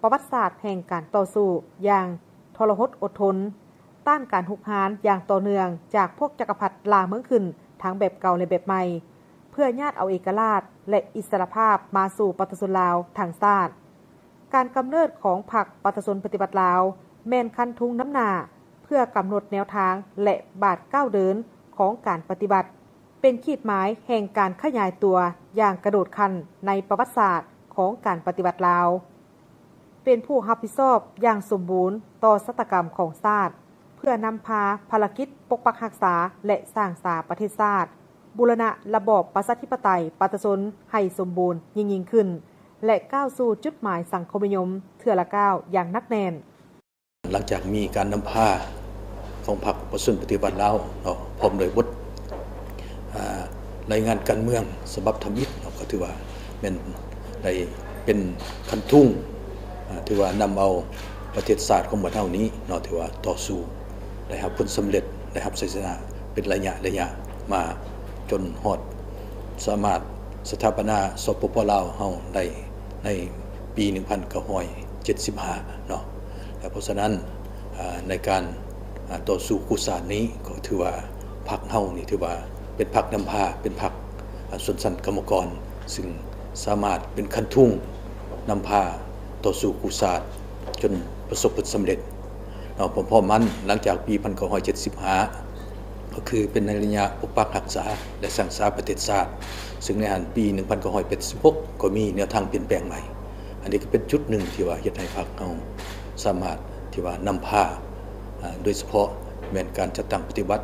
ປະຫວັດສາດແຫ່ງການຕໍ່ສູ້ຢ່າງທໍລະຫົດອົດທົນ ຕ້ານການຮຸກຮານຢ່າງຕໍ່ເນື່ອງຈາກພວກຈັກກະພັດລ່າເມືອງຂຶ້ນ ທັງແບບເກົ່າ ແລະ ແບບໃໝ່ ເພື່ອຍາດເອົາເອກະລາດ ແລະ ອິດສະຫຼະພາບມາສູ່ປະຊາຊົນລາວທັງຊາດ. ການກຳເນີດຂອງພັກປະຊາຊົນປະຕິວັດລາວ ແມ່ນຄັນທຸງນຳໜ້າ ເພື່ອກຳນົດແນວທາງ ແລະ ບາດກ້າວເດີນຂອງການປະຕິວັດ, ເປັນຂີດໝາຍແຫ່ງການຂະຫຍາຍຕົວຢ່າງກະໂດດຂັ້ນໃນປະຫວັດສາດຂອງການປະຕິວັດລາວ, ເປັນຜູ້ຮັບຜິດຊອບຢ່າງສົມບູນຕໍ່ຊະຕາກຳຂອງຊາດ ເພື່ອນຳພາພາລະກິດປົກປັກຮັກສາ ແລະ ສ້າງສາປະເທດຊາດ, ບູລະນະລະບອບປະຊາທິປະໄຕປະຊາຊົນໃຫ້ສົມບູນຍິ່ງໆຂຶ້ນ ແລະ ກ້າວສູ່ຈຸດໝາຍສັງຄົມນິຍົມເທື່ອລະກ້າວຢ່າງໜັກແໜ້ນ. ຫຼັງຈາກມີການນຳພາຂອງພັກປະຊາຊົນປະຕິວັດລາວເນາະ ພ້ອມດ້ວຍບົດ ອາ ລາຍງານການເມືອງສະບັບທຳອິດເນາະ ກໍຖືວ່າແມ່ນໄດ້ເປັນຄັນທຸງ ອາ ຖືວ່ານຳເອົາປະເທດຊາດຂອງບ້ານເຮົານີ້ເນາະ ຖືວ່າຕໍ່ສູ້ໄດ້ຮັບຜົນສຳເລັດ ໄດ້ຮັບໄຊຊະນະເປັນໄລຍະໆມາ ຈົນຮອດສາມາດສະຖາປະນາ ສປປ ລາວເຮົາໄດ້ໃນປີໜຶ່ງພັນເກົ້າຮ້ອຍເຈັດສິບຫ້າເນາະ. ແລະ ເພາະສະນັ້ນ ອາ ໃນການ ອາ ຕໍ່ສູ້ກູ້ຊາດນີ້ ກໍຖືວ່າພັກເຮົານີ້ຖືວ່າເປັນພັກນຳພາ ເປັນພັກ ອາ ຊົນຊັ້ນກຳມະກອນ ຊຶ່ງສາມາດເປັນຄັນທຸງນຳພາຕໍ່ສູ້ກູ້ຊາດຈົນປະສົບຜົນສຳເລັດ. ເນາະ ພ້ອມໆ ມັນ ຫຼັງຈາກປີໜຶ່ງພັນເກົ້າຮ້ອຍເຈັດສິບຫ້າ ກໍຄືເປັນໃນໄລຍະປົກປັກຮັກສາ ແລະ ສ້າງສາປະເທດຊາດ, ຊຶ່ງໃນຫັ້ນປີໜຶ່ງພັນເກົ້າຮ້ອຍແປດສິບຫົກ ກໍມີແນວທາງປ່ຽນແປງໃໝ່. ອັນນີ້ກໍເປັນຈຸດໜຶ່ງທີ່ວ່າເຮັດໃຫ້ພັກເຮົາສາມາດທີ່ວ່ານຳພາ ອາ ໂດຍສະເພາະແມ່ນການຈັດຕັ້ງປະຕິບັດ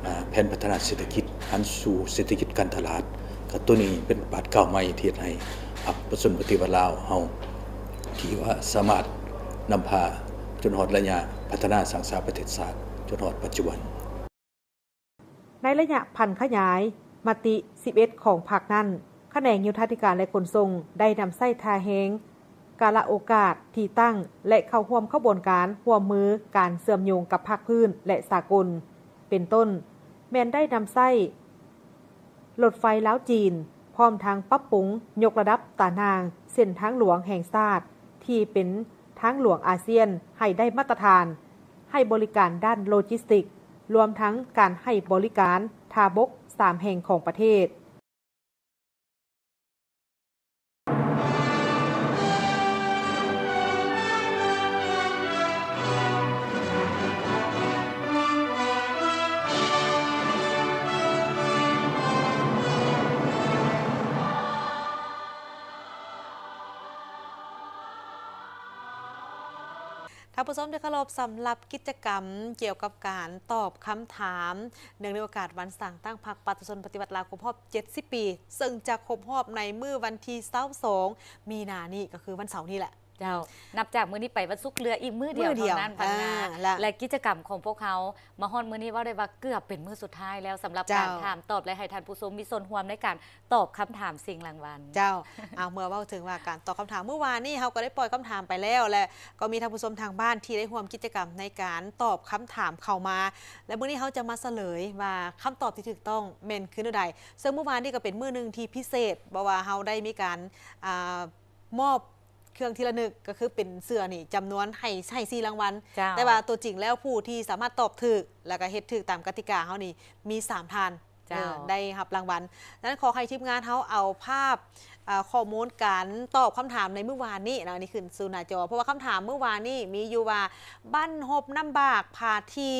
ອາ ແຜນພັດທະນາເສດຖະກິດ ຫັນສູ່ເສດຖະກິດການຕະຫຼາດ. ກໍໂຕນີ້ເປັນບາດກ້າວໃໝ່ທີ່ເຮັດໃຫ້ພັກປະຊາຊົນປະຕິວັດລາວເຮົາ ທີ່ວ່າສາມາດນຳພາຈົນຮອດໄລຍະພັດທະນາສ້າງສາປະເທດຊາດຈົນຮອດປັດຈຸບັນ. ໃນໄລຍະຜັນຂະຫຍາຍມະຕິສິບເອັດຂອງພັກນັ້ນ, ຂະແໜງໂຍທາທິການ ແລະ ຂົນສົ່ງ ໄດ້ນຳໃຊ້ທ່າແຮງກາລະໂອກາດທີ່ຕັ້ງ ແລະ ເຂົ້າຮ່ວມຂະບວນການຮ່ວມມືການເຊື່ອມໂຍງກັບພາກພື້ນ ແລະ ສາກົນ ເປັນຕົ້ນ ແມ່ນໄດ້ນຳໃຊ້ ລົດໄຟລາວ-ຈີນ ພ້ອມທັງປັບປຸງຍົກລະດັບຕາໜ່າງເສັ້ນທາງຫຼວງແຫ່ງຊາດ ທີ່ເປັນທາງຫຼວງອາຊຽນໃຫ້ໄດ້ມາດຕະຖານ, ໃຫ້ບໍລິການດ້ານໂລຈິສຕິກ, ລວມທັງການໃຫ້ບໍລິການທ່າບົກສາມແຫ່ງຂອງປະເທດ. ທ່ານຜູ້ຊົມທີ່ເຄົາລົບ, ສຳລັບກິດຈະກຳກ່ຽວກັບການຕອບຄຳຖາມ ເນື່ອງໃນໂອກາດວັນສ້າງຕັ້ງພັກປະຊາຊົນປະຕິວັດລາວຄົບຮອບເຈັດສິບປີ ເຊິ່ງຈະຄົບຮອບໃນມື້ວັນທີຊາວສອງ ມີນານີ້ ກໍຄືວັນເສົານີ້ແຫຼະ. ເຈົ້າ, ນັບຈາກມື້ນີ້ໄປວັນສຸກເຫຼືອອີກມື້ດຽວເທົ່ານັ້ນ ພັງງາ ແລະ ແລະ ກິດຈະກຳຂອງພວກເຮົາມາຮອດມື້ນີ້ ເວົ້າໄດ້ວ່າເກືອບເປັນມື້ສຸດທ້າຍແລ້ວ ສຳລັບການຖາມຕອບ ແລະ ໃຫ້ທ່ານຜູ້ຊົມມີສ່ວນຮ່ວມໃນການຕອບຄຳຖາມຊິງລາງວັນ. ເຈົ້າ, ເອົາ ເມື່ອເວົ້າເຖິງວ່າການຕອບຄຳຖາມ ມື້ວານນີ້ເຮົາກໍໄດ້ປ່ອຍຄຳຖາມໄປແລ້ວ ແລະ ກໍມີທ່ານຜູ້ຊົມທາງບ້ານທີ່ໄດ້ຮ່ວມກິດຈະກຳໃນການຕອບຄຳຖາມເຂົ້າມາ ແລະ ມື້ນີ້ເຮົາຈະມາສະເຫຼີຍວ່າຄຳຕອບທີ່ຖືກຕ້ອງແມ່ນຄືແນວໃດ. ເຊິ່ງມື້ວານນີ້ກໍເປັນມື້ໜຶ່ງທີ່ພິເສດ ເພາະວ່າເຮົາໄດ້ມີການ ອາ ມອບ ເຄື່ອງທີ່ລະນຶກ ກໍຄືເປັນເສື້ອນີ້ ຈຳນວນໃຫ້ ໃຫ້ສີ່ລາງວັນ. ເຈົ້າ. ແຕ່ວ່າຕົວຈິງແລ້ວ ຜູ້ທີ່ສາມາດຕອບຖືກ ແລ້ວກໍເຮັດຖືກຕາມກະຕິກາເຮົານີ້ ມີສາມທ່ານ. ເຈົ້າ. ເອີ ໄດ້ຮັບລາງວັນ. ນັ້ນ ຂໍໃຫ້ທີມງານເຮົາເອົາພາບ ເອີ ຂໍ້ມູນການຕອບຄຳຖາມໃນມື້ວານນີ້ນະ ນີ້ຂຶ້ນສູ່ໜ້າຈໍ ເພາະວ່າຄຳຖາມມື້ວານນີ້ມີຢູ່ວ່າ ບັ້ນຮົບນ້ຳບາກ ພາທີ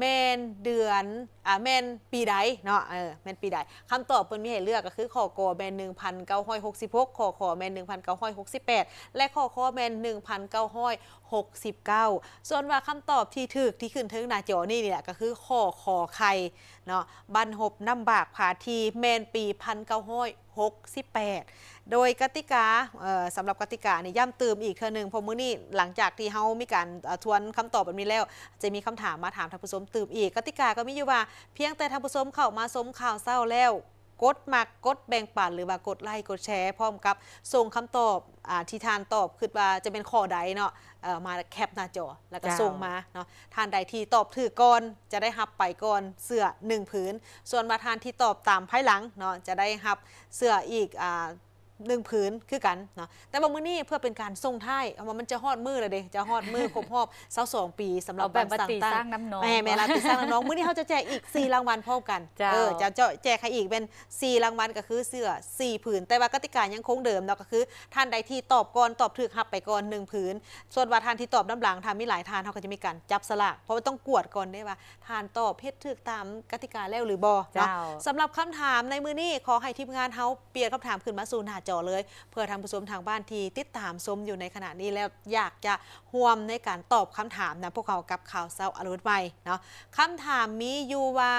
ແມ່ນເດືອນ ອາ ແມ່ນປີໃດເນາະ? ເອີ ແມ່ນປີໃດ? ຄຳຕອບເພິ່ນມີໃຫ້ເລືອກກໍຄື ຂໍ້ ກ ແມ່ນໜຶ່ງພັນເກົ້າຮ້ອຍຫົກສິບຫົກ, ຂໍ້ ຂ ແມ່ນໜຶ່ງພັນເກົ້າຮ້ອຍຫົກສິບແປດ ແລະ ຂໍ້ ຄ ແມ່ນໜຶ່ງພັນເກົ້າຮ້ອຍຫົກສິບເກົ້າ. ສ່ວນວ່າຄຳຕອບທີ່ຖືກທີ່ຂຶ້ນເທິງໜ້າຈໍນີ້ນີ້ແຫຼະ ກໍຄື ຂໍ້ ຂໍໄຂ່ ເນາະ ບັ້ນຮົບນ້ຳບາກ ພາທີ ແມ່ນປີພັນເກົ້າຮ້ອຍຫົກສິບແປດ. ໂດຍກະຕິກາ ເອີ ສຳລັບກະຕິການີ້ ຢ້ຳຕື່ມອີກເທື່ອໜຶ່ງ ເພາະມື້ນີ້ຫຼັງຈາກທີ່ເຮົາມີການ ເອີ ທວນຄຳຕອບແບບນີ້ແລ້ວ ຈະມີຄຳຖາມມາຖາມທ່ານຜູ້ຊົມຕື່ມອີກ. ກະຕິກາກໍມີຢູ່ວ່າ ພຽງແຕ່ທ່ານຜູ້ຊົມເຂົ້າມາຊົມຂ່າວເຊົ້າແລ້ວ ກົດມັກ, ກົດແບ່ງປັນ ຫຼືວ່າກົດໄລ້ກົດແຊ ພ້ອມກັບສົ່ງຄຳຕອບ ອາ ທີ່ທ່ານຕອບ ຄິດວ່າຈະເປັນຂໍ້ໃດເນາະ ເອີ ມາແຄປໜ້າຈໍ ແລ້ວກໍ ເຈົ້າ ສົ່ງມາເນາະ. ທ່ານໃດທີ່ຕອບຖືກກ່ອນ ຈະໄດ້ຮັບໄປກ່ອນເສື້ອໜຶ່ງຜືນ, ສ່ວນວ່າທ່ານທີ່ຕອບຕາມພາຍຫຼັງເນາະ ຈະໄດ້ຮັບເສື້ອອີກ ອາ ໜຶ່ງຜືນຄືກັນເນາະ. ແຕ່ວ່າມື້ນີ້ເພື່ອເປັນການສົ່ງທ້າຍ ເພາະວ່າມັນຈະຮອດມື້ແລ້ວເດ້ ຈະຮອດມື້ຄົບຮອບຊາວສອງປີ ສຳລັບ ເອົາແບບວ່າຕີສ້າງນຳໜອງ ແມ່ນ ແມ່ນລະ ຕີສ້າງນຳໜອງ. ມື້ນີ້ເຮົາຈະແຈກອີກສີ່ລາງວັນພ້ອມກັນ. ເຈົ້າ. ເອີ ຈະ ຈະແຈກໃຫ້ອີກເປັນສີ່ລາງວັນ ກໍຄືເສື້ອສີ່ຜືນ. ແຕ່ວ່າກະຕິກາຍັງຄົງເດີມເນາະ ກໍຄືທ່ານໃດທີ່ຕອບກ່ອນ ຕອບຖືກ ຮັບໄປກ່ອນໜຶ່ງຜືນ. ສ່ວນວ່າທ່ານທີ່ຕອບນຳຫຼັງ ຖ້າມີຫຼາຍທ່ານ ເຮົາກໍຈະມີການຈັບສະຫຼາກ ເພາະວ່າຕ້ອງກວດກ່ອນເດ້ວ່າ ທ່ານຕອບເຮັດຖືກຕາມກະຕິກາແລ້ວຫຼືບໍ່ເນາະ. ເຈົ້າ. ສຳລັບຄຳຖາມໃນມື້ນີ້ ຂໍໃຫ້ທີມງານເຮົາປ່ຽນຄຳຖາມຂຶ້ນມາສູ່ໜ້າຈໍເລີຍ ເພື່ອທ່ານຜູ້ຊົມທາງບ້ານທີ່ຕິດຕາມຊົມຢູ່ໃນຂະນະນີ້ແລ້ວ ຢາກຈະຮ່ວມໃນການຕອບຄຳຖາມນຳພວກເຮົາກັບຂ່າວເຊົ້າອາລົມໃໝ່ເນາະ. ຄຳຖາມມີຢູ່ວ່າ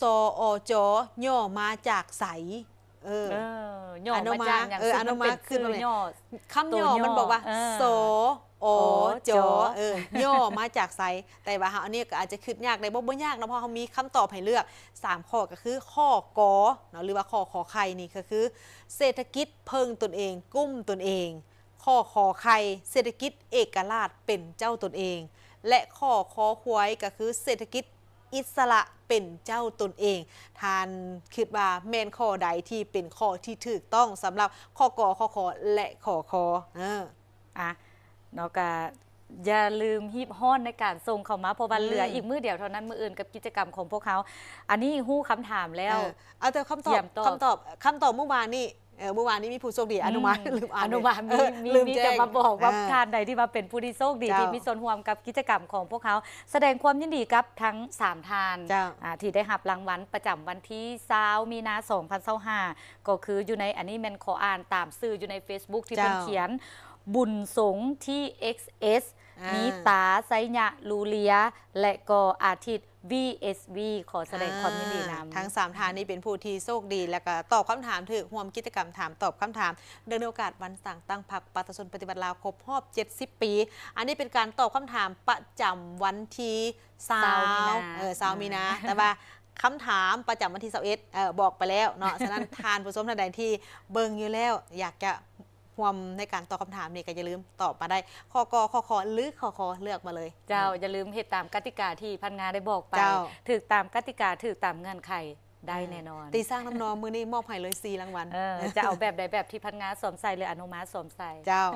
ສອ ຈ ຫຍໍ້ມາຈາກໃສ? ເອີ ເອີ ຫຍໍ້ມາຈາກຫຍັງ? ເອີ ຊຶ່ງມັນເປັນຊື່ຫຍໍ້ ຄຳຫຍໍ້ມັນບອກວ່າ ເອີ ສ ອ ຈ ເອີ ຫຍໍ້ມາຈາກໃສ? ແຕ່ວ່າເຮົາ ອັນນີ້ກໍອາດຈະຄິດຍາກໄດ້ ບໍ່ ບໍ່ຍາກເນາະ ເພາະເຮົາມີຄຳຕອບໃຫ້ເລືອກສາມຂໍ້ ກໍຄື ຂໍ້ ກ ເນາະ ຫຼືວ່າ ຂໍ້ ຂໍໄຂ່ ນີ້ກໍຄື ເສດຖະກິດເພິ່ງຕົນເອງ ກຸ້ມຕົນເອງ, ຂໍ້ ຂໍໄຂ່ ເສດຖະກິດເອກະລາດເປັນເຈົ້າຕົນເອງ ແລະ ຂໍ້ ຄ ຄວາຍ ກໍຄື ເສດຖະກິດ ອິດສະຫຼະເປັນເຈົ້າຕົນເອງ. ທ່ານຄິດວ່າແມ່ນຂໍ້ໃດທີ່ເປັນຂໍ້ທີ່ຖືກຕ້ອງສຳລັບ ຄກ ຄຂ ແລະ ຂຂ? ເອີ ອ່ະ ເນາະ ກະຢ່າລືມຮີບຮ້ອນໃນການສົ່ງເຂົ້າມາ ເພາະວ່າ ອືມ ເຫຼືອອີກມື້ດຽວເທົ່ານັ້ນ ມື້ອື່ນກັບກິດຈະກຳຂອງພວກເຮົາ. ອັນນີ້ຮູ້ຄຳຖາມແລ້ວ ເອີ ເອົາແຕ່ຄຳຕອບ ກຽມຕອບ ຄຳຕອບ ຄຳຕອບມື້ວານນີ້ ເອີ ມື້ວານນີ້ມີຜູ້ໂຊກດີ ອືມ ອະນຸມານ ລືມອ່ານ ອະນຸມານ ມີ ເອີ ມີ ລືມ ມີແຈ້ງ ແຕ່ມາບອກວ່າ ເອີ ທ່ານໃດທີ່ວ່າເປັນຜູ້ທີ່ໂຊກດີ ເຈົ້າ ທີ່ມີສ່ວນຮ່ວມກັບກິດຈະກຳຂອງພວກເຮົາ. ສະແດງຄວາມຍິນດີກັບທັງສາມທ່ານ ເຈົ້າ ອ່າ ທີ່ໄດ້ຮັບລາງວັນປະຈຳວັນທີຊາວ ມີນາ ສອງພັນຊາວຫ້າ ກໍຄືຢູ່ໃນ ອັນນີ້ແມ່ນຂໍອ່ານຕາມຊື່ຢູ່ໃນເຟສບຸກທີ່ເພິ່ນ ເຈົ້າ ຂຽນ ບຸນສົງ ທີເອັກເອັສ ອ່າ ມີຕາ ໄຊຍະ ລູເລຍ ແລະກໍອາທິດ ວີເອັສວີ ຂໍສະແດງຄວາມຍິນດີນຳ. ອ່າ ທັງສາມທ່ານນີ້ເປັນຜູ້ທີ່ໂຊກດີ ແລະກະຕອບຄຳຖາມຖືກ ຮ່ວມກິດຈະກຳຖາມຕອບຄຳຖາມ ເນື່ອງໃນໂອກາດວັນສ້າງຕັ້ງພັກປະຊາຊົນປະຕິວັດລາວຄົບຮອບເຈັດສິບປີ. ອັນນີ້ເປັນການຕອບຄຳຖາມປະຈຳວັນທີຊາວ ຊາວ ມີນາ ເອີ ຊາວ ອືມ ມີນາ ແຕ່ວ່າຄຳຖາມປະຈຳວັນທີຊາວເອັດ ເອີ ບອກໄປແລ້ວເນາະ. ສະນັ້ນທ່ານຜູ້ຊົມທ່ານໃດທີ່ເບິ່ງຢູ່ແລ້ວ ຢາກຈະ ຮ່ວມໃນການຕອບຄຳຖາມນີ້ ກໍຢ່າລືມຕອບມາໄດ້ ຄກ ຄຂ ຫຼື ຂຂ ເລືອກມາເລີຍ. ເຈົ້າ ອືມ ຢ່າລືມເຮັດຕາມກະຕິກາທີ່ພັນງາໄດ້ບອກໄປ. ເຈົ້າ ຖືກຕາມກະຕິກາ ຖືກຕາມເງື່ອນໄຂໄດ້ ອືມ ແນ່ນອນ. ຕີສ້າງນ້ຳນອງມື້ນີ້ມອບໃຫ້ເລີຍສີ່ລາງວັນ. ເອີ ຈະເອົາແບບໃດ ແບບທີ່ພັນງາສວມໃສ່ ຫຼື ອະນຸມານສວມໃສ່? ເຈົ້າ.